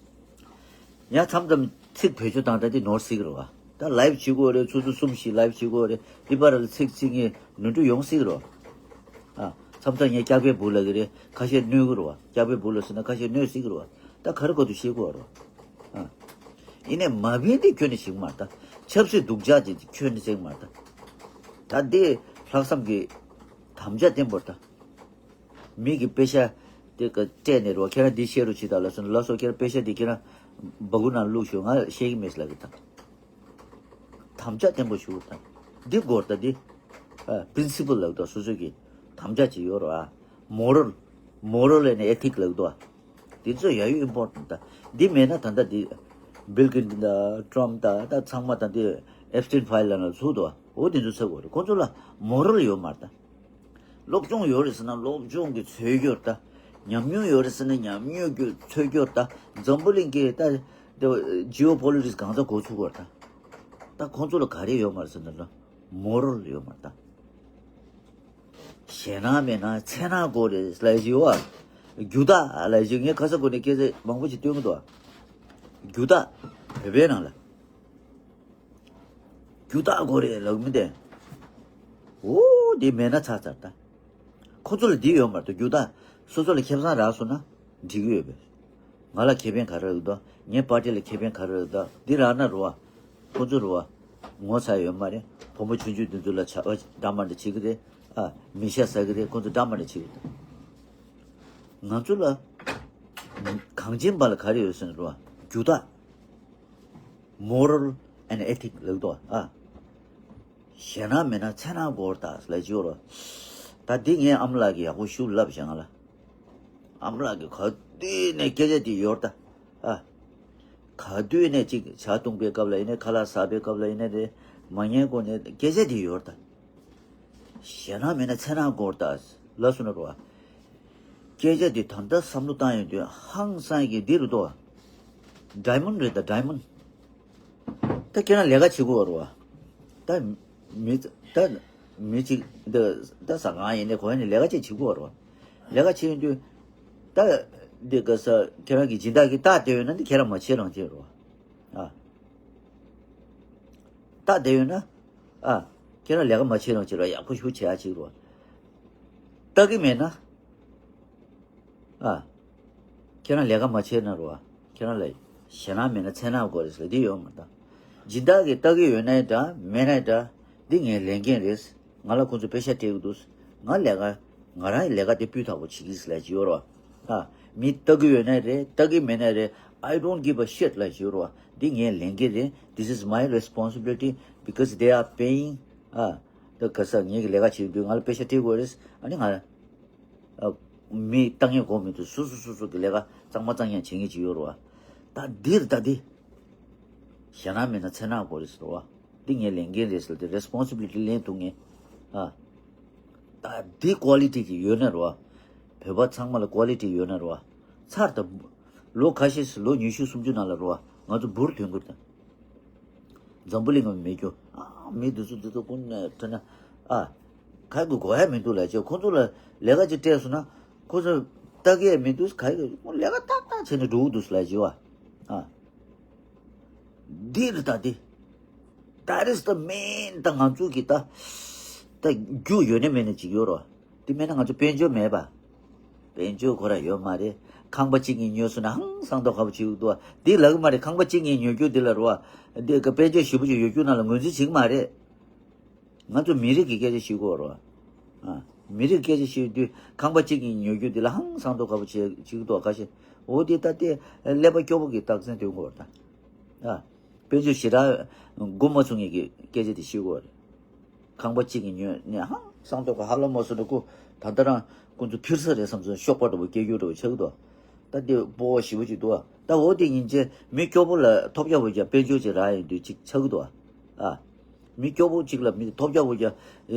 ཡང་མཚམས་མཚམས་ཚིག་བེད་སྤྱོད་བཏང་ད་དེ་ནོར་སྲིད་ཀྱི་རེད་བ། ད་ལའིབ་བྱེད་དགོས་རེད། ཆུ་ཚོད་གསུམ་བཞི་ལའིབ་བྱེད་དགོས་རེད། འདི་པར་ལ་ཚིག་གཅིག་གཉིས་ནོར་འཁྲུལ་ཡོང་སྲིད་ཀྱི་རེད་བ། ཨ། མཚམས་མཚམས་ངས་སྐྱག་པའི་སྦུག་ལབ་ཀྱི་རེད། ཁ་ཤས་གནོད་ཀྱི་རེད་བ། སྐྱག་པའི་སྦུག་ལབ་ཟེར་ན་ཁ་ཤས་གནོད་སྲིད་ཀྱི་རེད་བ། ད་ག་རེ་དགོས་འདུག་ཤེས་དགོས་རེད་བ། ཨ། ཡིན་ནའི་མ་བིན་དེ་ཁྱོན་ནས་ཤེས་ཀྱི་མ་རེད་ད། ཆབ་སྲིད་སྡུག་ཅག་ཅིག་ཁྱོན་ནས་ཤེས་ཀྱི་མ་རེད་ད། ད་དེ་ལྷག་བསམ་གྱི་དམ་བཅའ་བརྟན་པོ་རེད་ད། མི་གི་པེ་ཤ་དེ་ག་སྤྲད་ནས་རོ། ཁྱེད་རང་འདི་བཤད་རོགས་བྱེད་དང་ལབ་སོང་ན་ལབ་སོང་། ཁྱེད་རང་པེ་ཤ་འདི་ཁྱེད་རང་སྦ་ཁུག་ནང་བླུགས་ཤོག་ང་བཤད་ཀྱི་མེད་ལབ་ཀྱི་དང་། དམ་བཅའ་བརྟན་པོ་ཞུ་དང་། འདི་སྐོར་ད་འདི། ཨ། པི་རིན་སི་པལ་ལབ་དོ། སོ་སོ་གི་དམ་བཅའ་ཅིག་ཡོད་རོ། ཨ། མོ་རལ། མོ་རལ་ཨེན་ཨེ་ཐིག་ལབ་དོ། འདི་ཚོ་ཡ་ཡོ་ཨིམ་པོར་ཊེན་ཊི་ད། འདི་མེད་ན་ད་ལྟ་འདི་བིལ་ཀིལ་ཊོན་དང་ཊམ་དང་ད་ཚང་མ་ད་འདི་ཨེབ་སི་ཊིན་ཕའིལ་ལ་ན་ཚུད་དོ། འོ་འདི་ཚོ་ཚ་དགོས་རེད། ཁོ་ཚོ་ལ་མོ་རལ་ཡོད་མ་རེད་ད། སློབ་སྦྱོང་ཡོད་རེད་ཟེར་ན་སློབ་སྦྱོང་གི་འཚོལ་རྒྱུ་རེད་ད། ཉམས་མྱོང་ཡོད་རེད་ཟེར་ན་ཉམས་མྱོང་གི་འཚོལ་རྒྱུ་རེད་ད། འཛམ་བུ་གླིང་གི་ད་ཇི་ཨོ་པོ་ལི་ཊིག་སི་གང་ཚ་གོ་ཚུགས་པ་རེད་ད། ད་ཁོང་ཚོ་ལ་ག་རེ་ཡོད་མ་རེད་ཟེར་ན་ལ་མོ་རལ་ཡོད་མ་རེད་ད། ཞེད་སྣང་མེད་ན་འཚེར་སྣང་དགོས་རེད་ལབ་ཞིག་ཡོད་ཨ། རྒྱུ་དག་ལབ་ཞིག་ངས་ཁ་ས་གོ་ནས་སྐད་ཆ་མང་པོ་ཞིག་སྟོན་གི་འདུག་ཨ། རྒྱུ་དག་བོད་པའི་ནང་ལ། རྒྱུ་དག་དགོས་རེད་ལབ་མི་དེ། འོ་འདི་མེད་ན་ཚར་ཚར་ད། ཁོ་ཚོ་ལ་འདི་ཡོད་མ་རེད། རྒྱུ་དག་སོ་སོ་ལ་ཁེ་བཟང་རག་སོང་ན་འགྲིག་གི་ཡོད་པས། ང་ལ་ཁེ་ཕན་ག་རེ་ཡོད་དོ། ངའི་པར་ཊི་ལ་ཁེ་ཕན་ག་རེ་ཡོད་དོ། འདི་རག་ན་རུ་བ། ཁོ་ཚོ་རུ་བ། ངོ་ཚ་ཡོད་མ་རེད། བུ་མོ་ཆུང་ཆུང་འདི་ཚོ་ལ་བྱ་བ་འདྲ་མ་འདྲ་བྱེད་ཀྱི་རེད། ཨ། མི་ཤ་ཟ་གི་རེད། ཁོ་ཚོ་འདྲ་མ་འདྲ་བྱེད་ཀྱི་རེད། ང་ཚོ་ལ་གངས་ཅན་པ་ལ་ག་རེ་ཡོད་ཟེར་ན་རུ་བ། རྒྱུ་དག་མོ་རལ་ཨེན་ཨེ་ཐིག་ལབ་དོ། ཨ། ཞེད་སྣང་མེད་ན་འཚེར་སྣང་དགོས་རེད་ད་ལབ་ཅིག་ཡོད་རོ། ད་འདི་ངའི་ཨ་མ་ལགས་ཀྱིས་ཡག་པོ་ཞུ་ལབ་བྱས་ང་ལ། ཨ་མ་ལགས་ཀྱིས་ག་དུས་ནས་སྐད་ཆ་འདི་ཡོད་རེད་ད། ཨ། ག་དུས་ནས་ཅིག་ཇ་བཏུང་པའི་སྐབས་ལ་ཡིན་ནའི་ཁ་ལག་ཟ་བའི་སྐབས་ལ་ཡིན་ནའི་རེད། མ་ཉལ་གོང་ནས་སྐད་ཆ་འདི་ཡོད་རེད་ད། ཞེད་སྣང་མེད་ན་འཚེར་སྣང་དགོས་རེད་ད་ལབ་སོང་ན་རོ། སྐད་ཆ་འདི་ད་ལྟ་བསམ་བློ་བཏང་ཡོང་དུས་ཧང་སང་གི་འདི་རུ་དོ། ཌའི་མོན་རེད་ད་ཌའི་མོན། ད་ཁྱེད་རང་ལས་ཀ་བྱེད་དགོས་རེད་བ། ད་མི་ད་མི་གཅིག་ད་ད་ཟ་ཁང་ཡིན་ནའི་གོ་ཡ་ནི་ལས་ཀ་ཅིག་བྱེད་དགོས་རེད་བ། ལས་ཀ་བྱེད་ཡོང་དུས་ད་འདི་ག་ས་ཁྱེད་རང་གི་སྦྱིན་བདག་གིས་རྟགས་བསྟན་ཡོད་ན་འདི་ཁྱེད་རང་མ་བྱེད་རང་བྱེད་རེད་བ། ཨ། རྟགས་བསྟན་ཡོད་ན་ཨ་ཁྱེད་རང་ལས་ཀ་མ་བྱེད་རང་བྱེད་རེད་བ། ཡག་པོ་ཞིག་བྱེད་ཡ་བྱེད་རེད་བ། རྟགས་ཀྱི་མེད་ན། ཨ། ཁྱེད་རང་ལས་ཀ་མ་བྱས་ན་རོ། ཁྱེད་རང་ལ་ཞེད་སྣང་མེད་ན་འཚེར་སྣང་དགོས་རེད་ཟེར་འདི་ཡོད་མ་རེད་ད། སྦྱིན་བདག་གིས་ལྟ་གི་ཡོད་ནའི་འདྲ་མེད་ནའི་འདྲ། འདི་ངའི་ལས་འགན་རེད། ང་ལ་ཁོང་ཚོས་པེ་ཤ་སྤྲད་ཀྱི་འདུག་ང་ལས་ཀ་ང་རང་གི་ལས་ཀ་དེ་སྤུས་དག་པོ་བྱེད་ཀྱི་ཟེར་ལབ་ཀྱི་ཡོད་རོ། ཨ། མི་ལྟ་གི་ཡོད་ནའི་རེད། ལྟ་གི་མེད་ནའི་རེད། I don't give a shit ལབ་ཀྱི་ཡོད་རོ། འདི་ངའི་ལས་འགན་རེད། This is my responsibility because they are paying. ཨ། ད་ག་ས་ངེད་ཀྱི་ལས་ཀ་བྱེད་དུས་ང་ལ་པེ་ཤ་སྤྲད་དགོས་རེད། ཨ་ནི་ང་། ཨ། མི་ལྟ་ངན་གོ་མི་འདུག་སོ་སོ་སོ་སོ་གི་ལས་ཀ་གཙང་མ་གཙང་ཡང་བྱེད་ངེས་ཀྱི་ཡོད་རེད་བ། ད་འདིར་ད་འདི། ཞེད་སྣང་མེད་ན་འཚེར་སྣང་དགོས་རེད་ཟེར་བ། འདི་ངའི་ལས་འགན་རེད་ཟེར་ཏེ་རེ་སི་པོན་སི་བི་ལི་ཊི་ལེན་ཐུབ་ངེས། ཨ། ད་འདི་ཀོ་ལི་ཊི་གི་ཡོད་ན་རེད་བ། བོད་པ་ཚང་མ་ལ་ཀོ་ལི་ཊི་ཡོད་ན་རེད་བ། ཚར་ད། ལོ་ཁ་ཤས་ལོ་ཉི་ཤུ་སུམ་ཅུ་ནང་ལ་རེད་བ། ང་ཚོ་འབུར་ཐོན་གི་རེད་ད། འཛམ་བུ་གླིང་གི་མི་རྒྱུ། ཨ། མི་འདི་ཚོ་འདི་ཚོ་ཀུན་ནས་ཁྲིད་ན། ཨ། ག་གི་གོ་ཡ་མི་འདུག་ལབ་ཅེས། ཁོ་ཚོ་ལ་ལས་ཀ་ཅིག་སྤྲད་སོང་ན། ཁོ་ཚོ་ལྟ་གི་ཡ་མི་འདུག་ག་གི་ཁོ་ལས་ཀ་ཏག་ཏག་བྱས་ནས་འགྲོ་གི་འདུག་ལབ་ཅེས་བ། ཨ། འདི་རེད་ད་འདི། That is the main. ད་ང་ཚོ་གི་ད། ད་རྒྱུ་ཡོད་ནས་མེད་ནས་ཅིག་ཡོད་རོ། དེ་མེད་ན་ང་ཚོ་དཔལ་འབྱོར་མེད་པ། དཔལ་འབྱོར་ཁོ་ར་ཡོད་མ་རེད། ཁང་པ་གཅིག་གཉིས་ཉོས་སོང་ན་ཧང་སང་མདོག་ཁ་པོ་བྱེད་ཀྱི་འདུག་དེ་ལབ་གི་མ་རེད། ཁང་པ་གཅིག་གཉིས་ཉོ་རྒྱུ་དེ་ལ་རོ། འདི་ག་དཔལ་འབྱོར་ཞེ་པོ་ཅིག་ཡོད་རྒྱུ་ནང་ལ་ངོས་འཛིན་བྱེད་ཀྱི་མ་རེད། ང་ཚོ་མི་རིགས་ཀྱི་སྐད་ཆ་བཤད་དགོས་རོ། ཨ། མི་རིགས་སྐད་ཆ་བཤད་དུས་ཁང་པ་གཅིག་གཉིས་ཉོ་རྒྱུ་དེ་ལ་ཧང་སང་མདོག་ཁ་པོ་བྱེད་བྱེད་ཀྱི་འདུག་ཁ་ཤས། འོ་དེ་ད་ལྟའི་ཀླད་པ་སྐྱོ་པོ་གི་རྟགས་མཚན་སྟོན་དགོས་རེད་ད། ཨ། དཔལ་འབྱོར་ཞེ་དྲག་མགོ་མ་ཚོས་མཁན་གྱི་སྐད་ཆ་དེ་བཤད་དགོས་རེད། ཁང་པ་གཅིག་གི་ཉོས་ནས་ཧང་སང་མདོག་ཁ་ཧ་ལམ་མ་སོང་ན་ཁོ་ད་ལྟ་རང་ཁོ་ཚོ་འཁྱེར་ས་རེད་བསམ་སོང་། གཤོག་པ་འདྲ་པོ་སྐྱེ་རྒྱུ་འདྲ་པོ་ཆགས་ཀྱི་འདུག་ད་དེ་སྤོ་བོ་ཞེ་པོ་ཅིག་འདུག་ད་འོ་དེ་ཡིན་ཙང་མི་སྐྱོ་པོ་ལ་ཐོབ་རྒྱག་པོ་རྒྱག་དཔལ་འབྱོར་ཅིག་རག་ཡོང་དུས་ཅིག་ཆགས་ཀྱི་འདུག་ཨ། མི་སྐྱོ་པོ་གཅིག་ལ་མི་ཐོབ་རྒྱག་པོ་རྒྱག་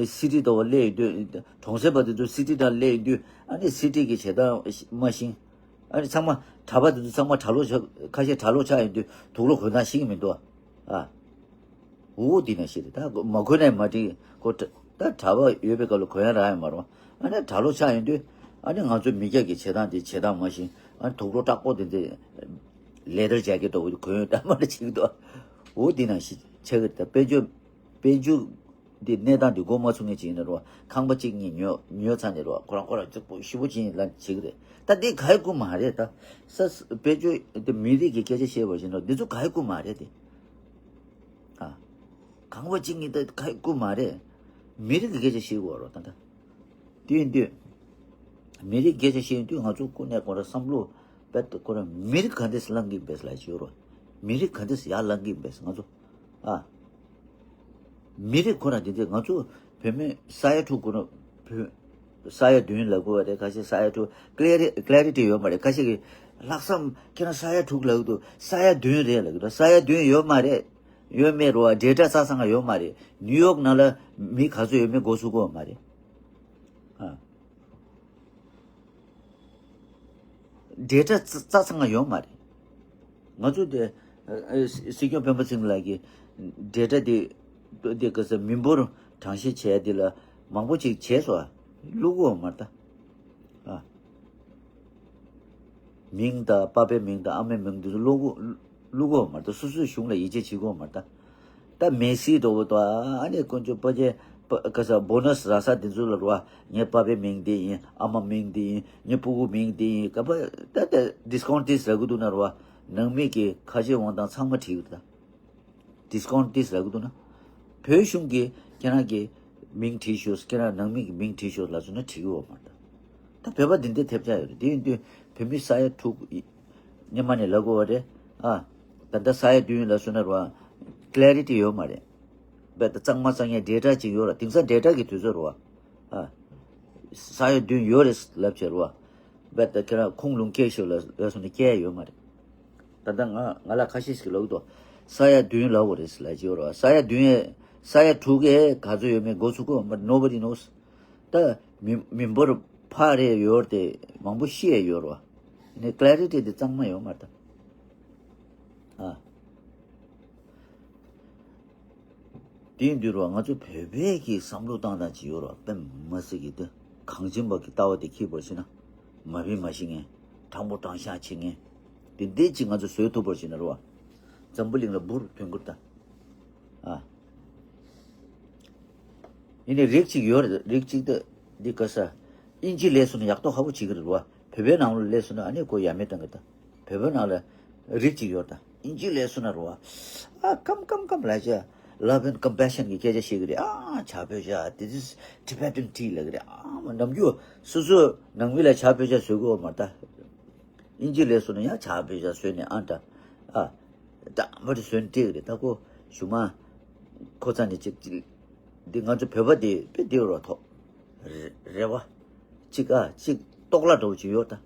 སི་ཊི་འདྲ་པོ་སླེབས་ཡོང་དུས། གྲོང་གསེབ་པ་དེ་ཚོ་སི་ཊི་ནང་སླེབས་ཡོང་དུས། ཨ་ནི་སི་ཊི་གི་བྱེད་སྟངས་མ་ཤེས། ཨ་ནི་ཚང་མ་གྲྭ་པ་དེ་ཚོ་ཚང་མ་གྲྭ་ལོག་ཆགས། ཁ་ཤས་གྲྭ་ལོག་ཆགས་ཡོང་དུས་དུག་ལོག་གོན་སྟངས་ཤེས་ཀྱི་མི་འདུག་ཨ། འོ་འདི་ན་ཤེས་རེད། ད་མ་གོན་ནའི་མ་འགྲིག་ཁོ་ད་གྲྭ་པ་ཡོད་པའི་སྐབས་ལ་གོན་ཡ་རག་ཡ་མ་རེད། ཨ་ནི་གྲྭ་ལོག་ཆགས་ཡོང་དུས། ཨ་ནི་ང་ཚོ་མི་སྐྱ་གི་བྱེད་སྟངས་དེ་བྱེད་སྟངས་མ་ཤེས། ཨ་ནི་དུག་ལོག་དྲག་པོ་དེ་ཚོ་ལེ་དར་ཇེ་ཀེ་ཊི་འདྲ་པོ་གོན་ཡོང་དུས་མ་འགྲིག་གི་འདུག་འོ་འདི་ན་ཤེས་ཆགས་ཀྱི་རེད། ད་དཔལ་འབྱོར་དཔལ་འབྱོར་འདི་གནས་སྟངས་འདི་མགོ་མ་ཚོས་མཁན་ཅིག་ཡིན་ན་རོ། ཁང་པ་གཅིག་གཉིས་ཉོས་ཉོས་ཚར་ནས་རོ། ཁོ་རང་ཁོ་རང་གཅིག་པོ་ཞེ་པོ་ཅིག་ལ་བྱེད་ཀྱི་རེད། ད་འདི་ག་ཡི་སྐུ་མ་རེད་ད། ས་དཔལ་འབྱོར་འདི་མི་རིགས་ཀྱི་སྐད་ཆ་བཤད་པ་ཡིན་ན་འདི་ཚོ་ག་ཡི་སྐུ་མ་རེད་དེ། ཨ། ཁང་པ་གཅིག་གཉིས་ད་ག་ཡི་སྐུ་མ་རེད། མི་རིགས་ཀྱི་སྐད་ཆ་བཤད་དགོས་རོ་ད་ད། དེ་ཡིན་དུས། མི་རིགས་སྐད་ཆ་བཤད་ཡོང་དུས་ང་ཚོ་ཀུན་ནས་ཁོ་རང་བསམ་བློ་དཔེ་ཁོ་རང་མི་རིགས་ག་འདྲས་སུ་ལངས་ཀྱི་ཡིན་པས་ལབ་ཞུ་རོགས། མི་རིགས་ག་འདྲས་སུ་ཡར་ལངས་ཀྱི་ཡིན་པས་ང་ཚོ། ཨ། མི་རིགས་ཁོ་རང་དེ་འདྲས་ང་ཚོ་བོད་མི་ས་ཡ་དྲུག་ཁོ་རང་བོད་ས་ཡ་བདུན་ལབ་དགོས་པ་རེད། ཁ་ཤས་ས་ཡ་དྲུག་ཀླེ་རི་ཀླེ་རི་ཊི་ཡོད་མ་རེད། ཁ་ཤས་ཀྱིས་ལྷག་བསམ་ཁྱེད་རང་ས་ཡ་དྲུག་ལབ་འདུག་ས་ཡ་བདུན་རེད་ལབ་འདུག་ས་ཡ་བདུན་ཡོད་མ་རེད། ཡོད་མེད་རོ། ཌེ་ཊ་རྩ་ཚང་ཡོད་མ་རེད། ནིའུ་ཡོག་ནང་ལ་མི་ག་ཚོད་ཡོད་མེད་མགོ་ཚོས་དགོས་མ་རེད། ཨ། ཌེ་ཊ་རྩ་རྩ་ཚང་ཡོད་མ་རེད། ང་ཚོ་དེ་ཨ་ཨ་སྲིད་སྐྱོང་སྤེན་པ་ཚེ་རིང་ལགས་ཀྱིས་ཌེ་ཊ་དེ་དེ་ག་ས་མི་འབོར་གྲངས་བཤེར་བྱས་དེ་ལ་མང་པོ་ཅིག་བྱས་སོང་། བླུག་གོ་མ་རེད་ད། ཨ། མིང་དང་པ་ཕའི་མིང་དང་ཨ་མའི་མིང་དེ་ཚོ་བླུག་གོ་བླུག་གོ་མ་རེད་ད། སོ་སོའི་གཞུང་ལ་ཡིད་ཆེས་བྱེད་དགོས་མ་རེད་ད། ད་མེ་སི་འདྲ་པོ་དང་ཨ་ནི་དཀོན་མཆོག་ཕ་ཆེ་པ་ག་ས་བོ་ནས་རག་ས་དེ་ཚོ་ལ་རོ། ངའི་པ་ཕའི་མིང་འདི་ཡིན། ཨ་མ་མིང་འདི་ཡིན། ངའི་སྤུ་གུ་མིང་འདི་ཡིན། ག་པ་ད་ད་ཌི་སི་ཀའུན་ཊི་ཏིས་རག་གི་འདུག་ན་རོ། ནང་མི་གི་ཁ་ཆེ་དབང་ཐང་ཚང་མ་བྲིས་ཡོད་ད། ཌི་སི་ཀའུན་ཊི་ཏིས་རག་གི་འདུག་ན། བོད་གཞུང་གིས་ཁྱེད་རང་གི་མིང་བྲིས་ཤོག་ཁྱེད་རང་ནང་མི་གི་མིང་བྲིས་ཤོག་ལབ་སོང་ན་བྲིས་ཀྱི་ཡོད་མ་རེད། ད་བོད་པ་འདི་འདྲའི་ཐེབས་ཆག་ཡོད་རེད། དེ་ཡིན་དུས་བོད་མི་ས་ཡ་དྲུག་སྔོན་མ་ནས་ལབ་དགོས་པ་རེད། ཨ། ད་ལྟ་ས་ཡ་བདུན་ལབ་སོང་ན་རོ། ཀླེ་རི་ཊི་ཡོད་མ་རེད། བས་ད་གཙང་མ་གཙང་ཡ་ཌེ་ཊ་ཅིག་ཡོད་ར། དེང་སང་ཌེ་ཊ་གི་དུས་ཚོད་རོ། ཨ། ས་ཡ་བདུན་ཡོད་རེད་ལབ་བྱས་རོ། བས་ད་ཁྱེད་རང་ཁུངས་ལུང་སྐྱེལ་ཤོག་ལབ་ལབ་སོང་ན་སྐྱེལ་ཡ་ཡོད་མ་རེད། ད་ལྟ་ང་ང་ལ་ཁ་ཤས་ཤིག་ལབ་འདུག་ས་ཡ་བདུན་ལབ་དགོས་རེད་ལབ་ཀྱི་ཡོད་རེད་བ། ས་ཡ་བདུན་ཡས་ས་ཡ་དྲུག་གས་ག་ཚོད་ཡོད་མེད་མགོ་ཚོས་གོ་མ། Nobody knows. ད་མི་མི་འབོར་ཕར་རེད་ཡོད་དེ་མང་པོ་ཤི་ཡས་ཡོད་རེད་བ། ནི་ཀླེ་རི་ཊི་དེ་གཙང་མ་ཡོད་མ་རེད་ད། དེ་ཡིན་དུས་རོ། ང་ཚོ་བོད་པའི་གི་བསམ་བློ་བཏང་སྟངས་ཅིག་ཡོད་རོ། དཔེ་མི་སྲིད་ཀྱི་དེ། གངས་ཅན་པ་གི་ལྟ་བ་དེ་འཁྱེར་བར་ཕྱིན་ན། མ་བི་མ་ཤི་ངེ། དྲང་པོ་དྲང་བཞག་བྱེད་ངེ། དེ་འདྲའི་ཅིག་ང་ཚོ་བཟོས་ཐུབ་པར་ཕྱིན་ན་རོ། འཛམ་བུ་གླིང་ལ་འབུར་ཐོན་ཁུར་ད། ཨ། ཡིན་ནའི་རིགས་གཅིག་ཡོད་རེད། རིགས་གཅིག་ད་འདི་ག་ས། ཨིན་ཇི་ལས་སོང་ན་ཡག་ཐོག་ཁ་པོ་བྱེད་ཀྱི་རེད་རོ། བོད་པའི་ནང་ལ་སླེབས་སོང་ན་ཨ་ནི་ཁོ་ཡ་མེད་བཏང་གི་ད། བོད་པའི་ནང་ལ་རིགས་གཅིག་ཡོད་ད། ཨིན་ཇི་ལས་སོང་ན་རོ། ཨ། ཀམ་ཀམ་ཀམ་ལ་ཅ། Love and compassion གི་སྐད་ཆ་བཤད་གི་རེད། ཨ། ཇ་བོད་ཇ། This is Tibetan tea ལབ་གི་རེད། ཨ། ནམ་རྒྱུན་སོ་སོ་ནང་མི་ལ་ཇ་བོད་ཇ་བཟོ་གི་ཡོད་མ་རེད་ད། ཨིན་ཇི་ལས་སོང་ན་ཡང་ཇ་བོད་ཇ་བཟོས་ནས་ཨ་འདྲ། ཨ། འདྲ་མ་འདྲ་བཟོས་ནས་སྤྲད་གི་རེད། ད་ཁོ་གཞུག་མ་ཁོ་ཚ་ནས་ཅིག་ཅིག་འདི་ང་ཚོ་བོད་པ་འདི་དཔེ་འདི་རོ་ཐོག་རེ་རེ་བ་ཅིག་ཨ་ཅིག་རྟོག་ལ་འགྲོ་ཅིག་ཡོད་ད།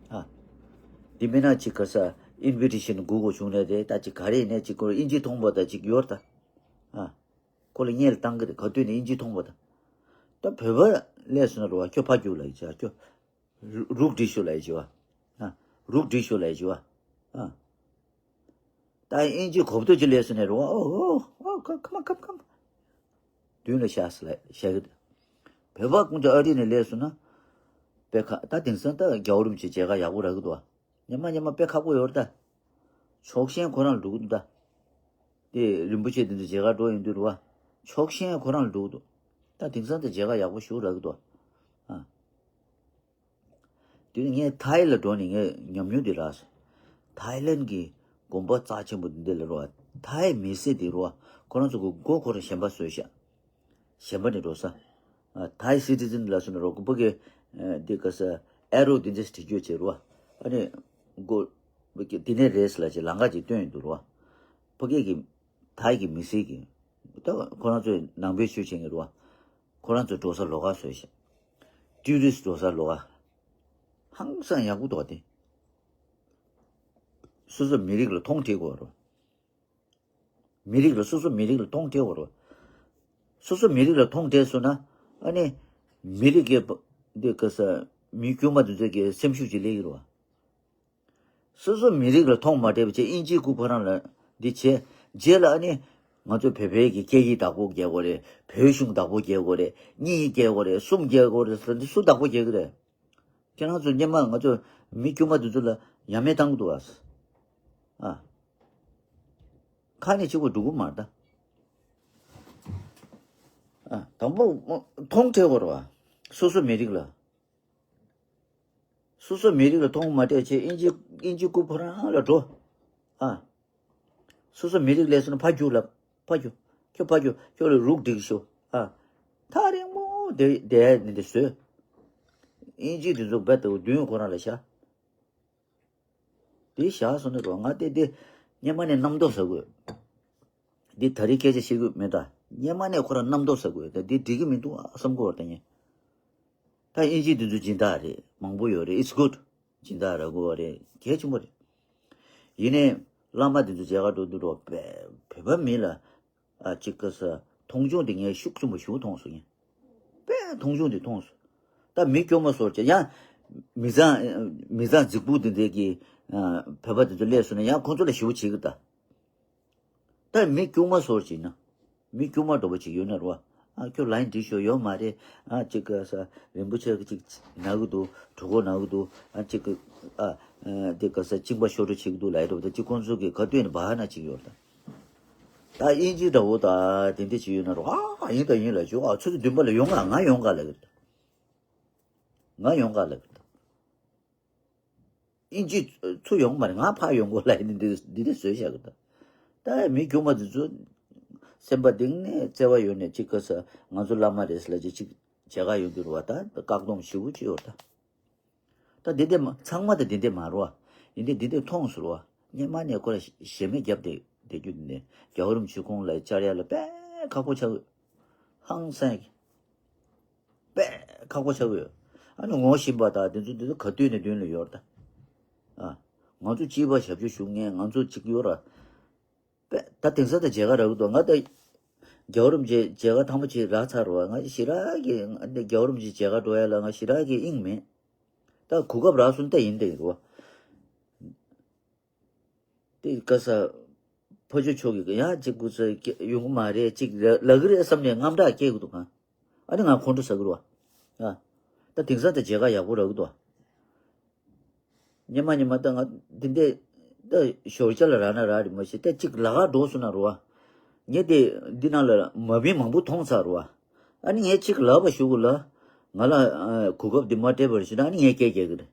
ཨ། འདི་མིན་ན་ཅིག་ག་ས་ཨིན་བི་ཊེ་ཤན་དགོས་དགོས་བྱུང་ནས་དེ་ད་ཅིག་ག་རེ་ཡིན་ནས་ཅིག་ཁོ་ཨིན་ཇི་མཐོང་བ་ད་ཅིག་ཡོད་ད། ཨ། ཁོ་ལ་བརྙས་ལ་བཏང་གི་རེད། ག་དུས་ནས་ཨིན་ཇི་མཐོང་བ་ད། ད་བོད་པ་སླེབས་སོང་ན་རོ་བ། ཁྱོད་ཕ་རྒྱུག་ལ་ཡི་ཆ་ཁྱོད། རུག་སྒྲིག་ཤོག་ལབ་ཡ་ཅིག་ཡོད་པ། ཨ། རུག་སྒྲིག་ཤོག་ལབ་ཡ་ཅིག་ཡོད་པ། ཨ། ད་ཨིན་ཇི་གོ་བསྡུར་ཅིག་སླེབས་སོང་ནས་རོ། ཨོ་ཨོ་ཨོ། ཁ་ཁ་མ་ཁ་ཁ་མ། མདུན་ལ་བཞག་ཟེར་ལབ་བཞག་གི་འདུག་བོད་པ་ཀུན་ཀྱང་ཨ་རི་ནས་སླེབས་སོང་ན། དཔེ་ཁ་ད་དེང་སང་ད་རྒྱལ་བ་རིན་པོ་ཆེ་མཇལ་ཁ་ཡག་པོ་རག་གི་འདུག་བ། སྔོན་མ་སྔོན་མ་དཔེ་ཁག་པོ་ཡོད་རེད་ད། ཕྱོགས་ཞེན་ཁོ་རང་ལ་འགྲོ་གི་འདུག་ད། དེ་རིན་པོ་ཆེ་དེ་ཚོ་མཇལ་ཁ་འགྲོ་ཡོང་དུས་རེད་བ། ཕྱོགས་ཞེན་ཁོ་རང་ལ་འགྲོ་གི་འདུག་ད་དེང་སང་ད་མཇལ་ཁ་ཡག་པོ་ཞེ་པོ་རག་གི་འདུག་ཨ། དེ་ནས་ངས་ཐའི་ལ་འགྲོ་ནས་ངས་ཉམས་མྱོང་དེ་རག་སོང་། ཐའི་ལེན་གྱི་དགོན་པ་རྩ་ཆེན་པོ་འདི་འདྲ་ལ་རོ། ཐའི་མི་སེར་དེ་རོ། ཁོ་རང་ཚོ་གི་མགོ་ཁོ་རང་གཞན་པ་བཟོས་ཤག་གཞན་པ་ནས་འགྲོ་ས། ཨ། ཐའི་སི་ཊི་ཛན་ལ་སོང་ན་རོ། ཁོ་གི་འདི་ག་ས་ཨེ་རོ་འདི་འདྲ་བྲིས་རྒྱུ་བྱས་རོ། ཨ་ནི་མགོ་འདི་ནས་རེད་ལ་ཅིག་ལམ་ཁ་ཅིག་སྟོན་ཡོང་དུས་རོ། ཕ་གི་གི་ཐའི་གི་མི་སེར་གི་ད་ཁོ་རང་ཚོས་ནང་པའི་ཆོས་བྱེད་མཁན་རེད་བ། ཁོ་རང་ཚོ་འགྲོ་ས་ལོགས་ཀ་བཟོས་ཤག་ཊུ་རི་སི་ཊི་འགྲོ་ས་ལོགས་ཀ་ཧང་སང་ཡག་པོ་འདུག་བ་དེ། སོ་སོ་མི་རིགས་ལ་མཐོང་བྲིས་དགོས་རེད། མི་རིགས་ལ་སོ་སོ་མི་རིགས་ལ་མཐོང་བྲིས་དགོས་རེད། སོ་སོ་མི་རིགས་ལ་མཐོང་བྲིས་སོང་ན་ཨ་ནི་མི་རིགས་ཀྱི་འདི་ག་ས་མི་དཀྱུས་མ་དེ་ཚོ་གི་སེམས་ཤུགས་ཅིག་སླེབས་ཀྱི་རེད་བ། སོ་སོ་མི་རིགས་ལ་མཐོང་མ་སྤྲད་པ་བྱས་ཨིན་ཇིའི་སྐུ་ཕར་རང་ལ་འདི་བྱས། རྗེས་ལ་ཨ་ནི་ང་ཚོ་བོད་པའི་གི་སྐད་ཡིག་བདག་པོ་རྒྱག་དགོས་རེད། བོད་གཞུང་བདག་པོ་རྒྱག་དགོས་རེད། གཉིས་རྒྱག་དགོས་རེད། གསུམ་རྒྱག་དགོས་རེད་ཟེར་འདི་སུ་བདག་པོ་རྒྱག་གི་རེད། ཁྱེད་རང་ཚོ་སྔོན་མ་ང་ཚོ་མི་དཀྱུས་མ་འདི་ཚོ་ལ་ཡ་མེད་བཏང་གི་འདུག་ཨ། ཨ། ཁ་ནས་གཅིག་པོ་འགྲོ་གི་མ་རེད་ད། ཨ། དང་པོ་མཐོང་སྤྲད་དགོས་རེད་བ། སོ་སོ་མི་རིགས་ལ། སོ་སོ་མི་རིགས་ལ་མཐོང་མ་སྤྲད་བྱས་ཨིན་ཇི་ཨིན་ཇི་སྐུ་ཕར་རང་ལ་འགྲོ། ཨ། སོ་སོ་མི་རིགས་ལས་སོང་ན་ཕར་རྒྱུག་ལབ། ཕར་རྒྱུག་ཁྱོད་ཕར་རྒྱུག་ཁྱོད་ལ་རུག་སྒྲིག་ཤོག་ཨ། ཐག་རིང་པོ་བསྡད་བསྡད་ནས་འདི་བཟོས། ཨིན་ཇི་འདི་ཚོ་རྦད་དེ་མདུན་ཁོ་རང་ལ་བཞག་དེ་བཞག་སོང་ནས་རོ། ང་དེ་དེ་སྔོན་མ་ནས་རྣམ་རྟོག་ཟ་དགོས། འདི་ད་རེས་སྐད་ཆ་བཤད་དགོས་མེད་ད། སྔོན་མ་ནས་ཁོ་རང་རྣམ་རྟོག་ཟ་དགོས། ད་འདི་འགྲིག་གི་མི་འདུག་ཨ་བསམ་གི་ཡོད་རེད་ད་ངས། ད་ཨིན་ཇི་འདི་ཚོ་སྦྱིན་བདག་རེད། མང་པོ་ཡོད་རེད། It's good. སྦྱིན་བདག་རག་གི་ཡོད་རེད། གལ་ཆེན་པོ་རེད། ཡིན་ནའི་བླ་མ་འདི་ཚོ་མཇལ་ཁ་འགྲོ་དུས་རོ། བོད་པ་མི་ལ་ཨ་ཅིག་ག་ས་མཐོང་ཆུང་འདི་ངས་ཤུགས་ཆེན་པོ་ཞེ་པོ་མཐོང་སོང་ངས། དཔེ་མཐོང་ཆུང་འདི་མཐོང་སོང་། ད་མི་སྐྱོ་མ་སོར་བྱས་ཡང་མི་ཚང་མི་ཚང་རྫིག་པོ་འདི་འདྲས་ཀྱི་ཨ་བོད་པ་འདི་ཚོ་སླེབས་སོང་ན་ཡང་ཁོང་ཚོ་ལ་ཞེ་པོ་བྱེད་གི་ད། ད་མི་དཀྱུས་མ་སོར་བྱས་ན། མི་དཀྱུས་མ་འདྲ་པོ་ཅིག་ཡོད་ན་རོ། ཨ་ཁྱོད་ལའིན་སྒྲིག་ཤོག་ཡོད་མ་རེད། ཨ་ཅིག་ག་ས་རིན་པོ་ཆེ་གི་ཅིག་ན་གི་འདུག་གྲོད་ཁོག་ན་གི་འདུག་ཨ་ཅིག་གི་ཨ་འདི་ག་ས་གཅིན་པ་ཤོར་འགྲོ་བྱེད་ཀྱི་འདུག་ལབ་ཡ་འདྲ་པོ་ད་ཅིག་ཁོང་ཚོ་གི་ག་དུས་ནས་བ་ཧ་ན་ཅིག་ཡོད་ད། ད་ཨིན་ཇི་འདྲ་པོ་ད་དེ་འདྲ་ཅིག་ཡོད་ན་རོ། ཨ་ཡིན་ད་ཡིན་ལབ་ཆོག་ཨ་ཆུ་ཚོད་བདུན་པ་ལ་ཡོང་ག་ང་ཡོང་ག་ལབ་གི་རེད། ང་ཡོང་ག་ལབ་གི་རེད། ཨིན་ཇི་ཚུར་ཡོང་མ་རེད། ང་ཕར་ཡོང་དགོས་ལབ་ནས་འདི་འདི་འདྲ་བཟོས་བཞག་གི་ད། ད་མི་དཀྱུས་མ་འདི་ཚོ་སེམས་པ་གཏིང་ནས་བརྩེ་བ་ཡོད་ནས་ཅིག་ག་ས་ང་ཚོ་བླ་མ་རེད་ཟེར་ལབ་ཅིག་ཅིག་མཇལ་ཁ་ཡོང་དུས་རེད་བ། ད་བཀག་སྡོམ་ཞེ་པོ་ཅིག་ཡོད་ད། ད་འདི་འདྲ་མ་ཚང་མ་ད་འདི་འདྲ་མ་རེད་བ། ཡིན་དེ་འདི་འདྲ་མཐོང་སོང་རེད་བ། སྔོན་མ་ནས་ཁོ་ལ་ཞེ་མེར་བརྒྱབ་བསྡད་བསྡད་རྒྱུ་འདི་ནས་རྒྱལ་བ་རིན་པོ་ཆེ་ཁོང་ལ་བཅར་ཡ་ལ་དཔེ་ཁག་པོ་ཆགས་ཡོད། ཧང་སང་གི། དཔེ་ཁག་པོ་ཆགས་ཡོད། ཨ་ནི་ངོ་ཤེས་པ་དང་དེ་ཚོ་དེ་ཚོ་ག་དུས་ནས་མདུན་ལ་ཡོད་ད། ཨ། ང་ཚོ་གཅིག་པ་ཞབས་ཕྱི་ཞུ་མཁན་ང་ཚོ་གཅིག་ཡོད་ར། དཔེ་ད་དེང་སང་ད་མཇལ་ཁ་རག་གི་འདུག་ང་ད་རྒྱལ་བ་རིན་པོ་ཆེ་མཇལ་ཁ་དང་པོ་ཅིག་རག་ཚར་རོ། ང་ཞེ་དྲག་གི་ང་ད་རྒྱལ་བ་རིན་པོ་ཆེ་མཇལ་ཁ་འགྲོ་ཡ་ལ་ང་ཞེ་དྲག་གི་དབྱིངས་མེད། ད་གོ་སྐབས་རག་སོང་ད་ཡིན་ད་ཡིན་རོ། དེ་ག་ས། ཕ་ཇོ་མཆོག་གིས་ཡ་གཅིག་སྐུ་ཚེ་ཡོང་གི་མ་རེད། གཅིག་ལ་ལབ་ཀྱི་རེད་བསམ་ནས་དངངས་སྐྲག་སྐྱེ་གི་འདུག་ག་ཨ་ནི་ང་ཁོང་ཁྲོ་ཟ་གི་རེད་བ། ཨ། ད་དེང་སང་ད་མཇལ་ཁ་ཡག་པོ་རག་གི་འདུག་བ། སྙེ་མ་སྙེ་མ་ད་ང་འདི་འདྲས་ད་ཞོར་ཇ་ལ་རག་ན་རག་རེད་མ་གཞི་ད་གཅིག་ལ་ག་འགྲོ་སོང་ན་རེད་བ། ངས་དེ་འདི་ནང་ལ་མ་བིན་མང་པོ་མཐོང་ཚར་རེད་བ། ཨ་ནི་ངས་གཅིག་ལབ་པ་ཞུ་གི་ལ། ང་ལ་ཨ་གོ་སྐབས་འདི་མ་སྤྲད་པར་ཞུ་ན་ཨ་ནི་ངས་སྐད་རྒྱག་གི་རེད།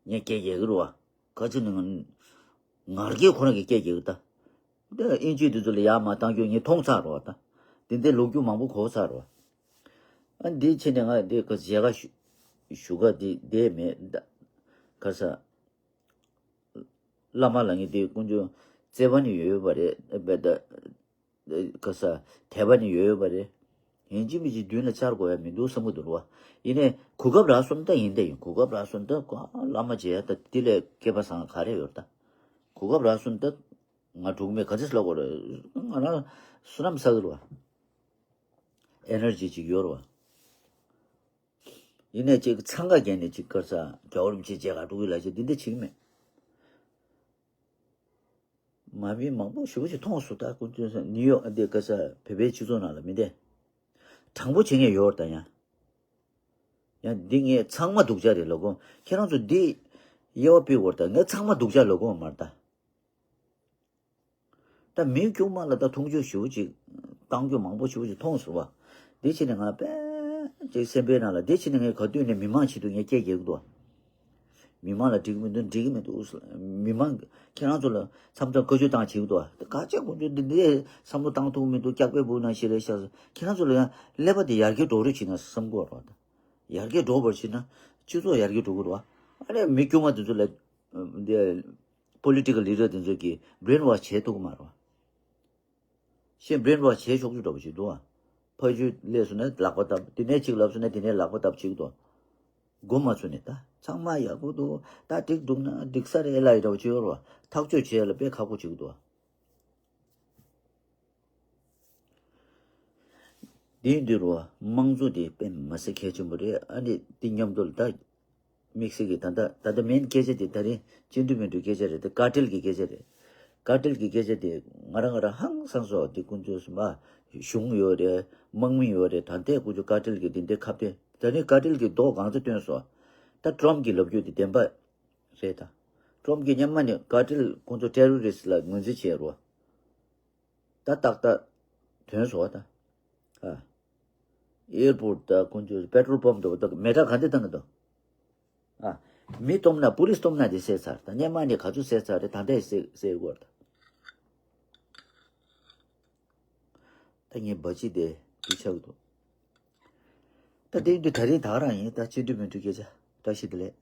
ངས་སྐད་རྒྱག་གི་རེད་བ། ག་ཚོད་ནས་ང་ང་རྒྱལ་ཁོ་རང་གིས་སྐད་རྒྱག་གི་ད། ད་ཨིན་ཇི་འདི་ཚོ་ལ་ཡར་མར་བཏང་རྒྱུ་ངས་མཐོང་ཚར་རེད་བ་ད། འདི་འདྲས་ལོ་རྒྱུས་མང་པོ་གོ་ཚར་རེད་བ། ཨ་འདི་ཕྱིན་ནས་ང་འདི་ག་མཇལ་ཁ་ཞུ་ཞུ་ག་འདི་བསྡད་མེད་ད། ག་ས། བླ་མ་ལ་ངས་འདི་དཀོན་མཆོག་བརྩེ་བ་ནི་ཡོད་ཡོད་པ་རེད་པས་ད། ག་ས་དད་པ་ནི་ཡོད་ཡོད་པ་རེད། ཡིན་གཅིག་མིན་གཅིག་མདུན་ལ་བཅར་དགོས་ཡ་མི་འདུག་བསམ་གི་འདུག་རེད་བ། ཡིན་ནའི་གོ་སྐབས་རག་སོང་ད་ཡིན་ད་ཡིན་གོ་སྐབས་རག་སོང་ད་ག་བླ་མ་མཇལ་ཡ་ད་འདི་ལས་སྐལ་པ་བཟང་ག་རེ་ཡོད་ད། གོ་སྐབས་རག་སོང་ད་ང་འགྲོ་གི་མེད་ག་ཚོད་ལབ་དགོས་རེད། ང་རང་བསོད་ནམས་བསགས་གི་རེད་བ། ཨེ་ནར་ཇི་ཅིག་ཡོད་རེད་བ། ཡིན་ནའི་ཅིག་འཚང་ཁ་བརྒྱབ་ནས་ཅིག་ག་ས་རྒྱལ་བ་རིན་པོ་ཆེ་མཇལ་ག་འགྲོ་གི་ལབ་བྱས་འདི་འདྲ་བྱེད་ཀྱི་མེད། མ་བིན་མང་པོ་ཞེ་པོ་ཅིག་མཐོང་སོང་ད་དཀོན་མཆོག་ནིའུ་ཡོག་འདི་ག་ས་བོད་པའི་སྤྱི་ཚོགས་ནང་ལ་མི་འདི་དྲང་པོ་བྱེད་མཁན་ཡོད་རེད་ད་ཡང་། ཡང་འདི་ངས་ཚང་མ་སྡུག་ཅག་རེད་ལབ་དགོས། ཁྱེད་རང་ཚོ་འདི་དབྱེ་བ་ཕྱེ་དགོས་རེད་ད། ངས་ཚང་མ་སྡུག་ཅག་ལབ་དགོས་མ་རེད་ད། ད་མི་དཀྱུས་མ་ལ་ད་མཐོང་ཆོས་ཞེ་པོ་ཅིག་བཏང་རྒྱུ་མང་པོ་ཞེ་པོ་ཅིག་མཐོང་སོང་བ། འདི་ཕྱིན་ནས་ང་དཔེ་ཅིག་སེམས་པའི་ནང་ལ་འདི་ཕྱིན་ནས་ངས་ག་དུས་ནས་མི་མང་ཆེད་དུ་ངས་སྐད་རྒྱག་གི་འདུག་མི་མང་ལ་འགྲིག་མི་འདུག་འགྲིག་གི་མི་འདུག་མི་མང་ཁྱེད་རང་ཚོ་ལ་མཚམས་མཚམས་བཀའ་བཀྱོན་བཏང་བྱེད་ཀྱི་འདུག་ད་ག་ཅག་དཀོན་མཆོག་འདི་འདྲའི་བསམ་བློ་བཏང་ཐུབ་མི་འདུག་སྐྱག་པའི་སྦུག་ནང་ཞིག་རེད་ཤག་ཁྱེད་རང་ཚོ་ལ་ཡང་ཀླད་པ་འདི་ཡར་རྒྱས་འགྲོ་རེ་བྱེད་ན་བསམ་གྱི་ཡོད་རེད་བ། ད་ཡར་རྒྱས་འགྲོ་བར་བྱེད་ན་སྤྱི་ཚོགས་ཡར་རྒྱས་འགྲོ་གི་རེད་བ། ཨ་ནི་མི་དཀྱུས་མ་འདི་ཚོ་ལ་འདི་པོ་ལི་ཊི་ཀལ་ལི་ཌར་དེ་ཚོ་གིས་བྷི་རེན་ཝོཤ་བྱེད་ཐུབ་ཀྱི་མ་རེད་བ། ཤེས་བྷི་རེན་ཝོཤ་བྱེད་ཆོག་རྒྱུ་འདྲ་པོ་ཞིག་འདུག་ཨ། ཕ་ཇོ་སླེབས་སོང་ན་ལག་པ་བརྡབ། དེ་ནས་གཅིག་ལབ་སོང་ན་དེ་ནས་ལག་པ་བརྡབ་བྱེད་ཀྱི་འདུག་སྒོ་མ་ཚུགས་ནས་ད་ཚང་མ་ཡག་པོ་འདུག་ད་འགྲིག་འདུག་ན་འགྲིག་ས་རེད་ལབ་ཡི་འདྲ་པོ་བྱེད་ཡོད་རེད་བ། ཐག་གཅོད་བྱེད་ཡ་ལ་དཔེ་ཁག་པོ་བྱེད་ཀྱི་འདུག་ཨ། དེ་ཡིན་དུས་རུ་དམངས་གཙོ་དེ་དཔེ་མི་སྲིད་གལ་ཆེན་པོ་རེད། ཨ་ནི་དེ་མཉམ་དུ་ལ་ད་དམིགས་བསལ་གྱི་ད་ལྟ་ད་ལྟ་མེན་སྐད་ཆ་དེ་ད་རིང་སྤྱི་འཐུས་མི་འཐུས་སྐད་ཆ་རེད། དེ་ཀར་ཊེལ་གྱི་སྐད་ཆ་རེད། ཀར་ཊེལ་གྱི་སྐད་ཆ་དེ་ང་རང་ང་རང་ཧང་སངས་སོང་། དེ་ཀུན་སྤྱོད་སུ་མ་གཞུང་ཡོད་རེད། དམག་མི་ཡོད་རེད། ད་ལྟའི་ཀུན་སྤྱོད་ཀར་ཊེལ་གྱི་དེ་འདྲའི་ཁ་གཏད་ད་ནི་ཀར་ཊེལ་གྱི་མདོག་གང་ཚ་སྟོན་སོང་། ད་ཊྲམ་གྱི་ལབ་རྒྱུ་དེ་བདེན་པ་རེད་ད། ཊྲམ་གྱི་སྔོན་མ་ནས་ཀར་ཊེལ་ཁོང་ཚོ་ཊེ་རོ་རི་སི་ལ་ངོས་འཛིན་བྱས་རོ། ད་ཏག་ཏག་ཐོན་སོང་བ་ད། ཨ། ཨེར་པོར་ཊི་ད་ཁོང་ཚོས་པེ་ཊྲོལ་པམ་དུ་ད་མེ་སྲེག་ག་འདྲ་བཏང་གི་འདུག་ཨ། མི་སྟོབས་ན་པུ་ལིས་སྟོབས་ན་དེ་བསད་ཚར། ད་སྔོན་མ་ནས་ག་ཚོད་བསད་ཚར་རེད། ད་ལྟ་བསད་བསད་དགོས་རེད་ད། ད་ངའི་འབའ་ཅི་དེ་དུས་ཆགས་འདུག་ད་དེ་འདི་ད་རེས་ད་རང་ཡིན། ད་སྤྱི་འཐུས་མི་འཐུས་སྐད་ཆ་བཀྲ་ཤིས་བདེ་ལེགས།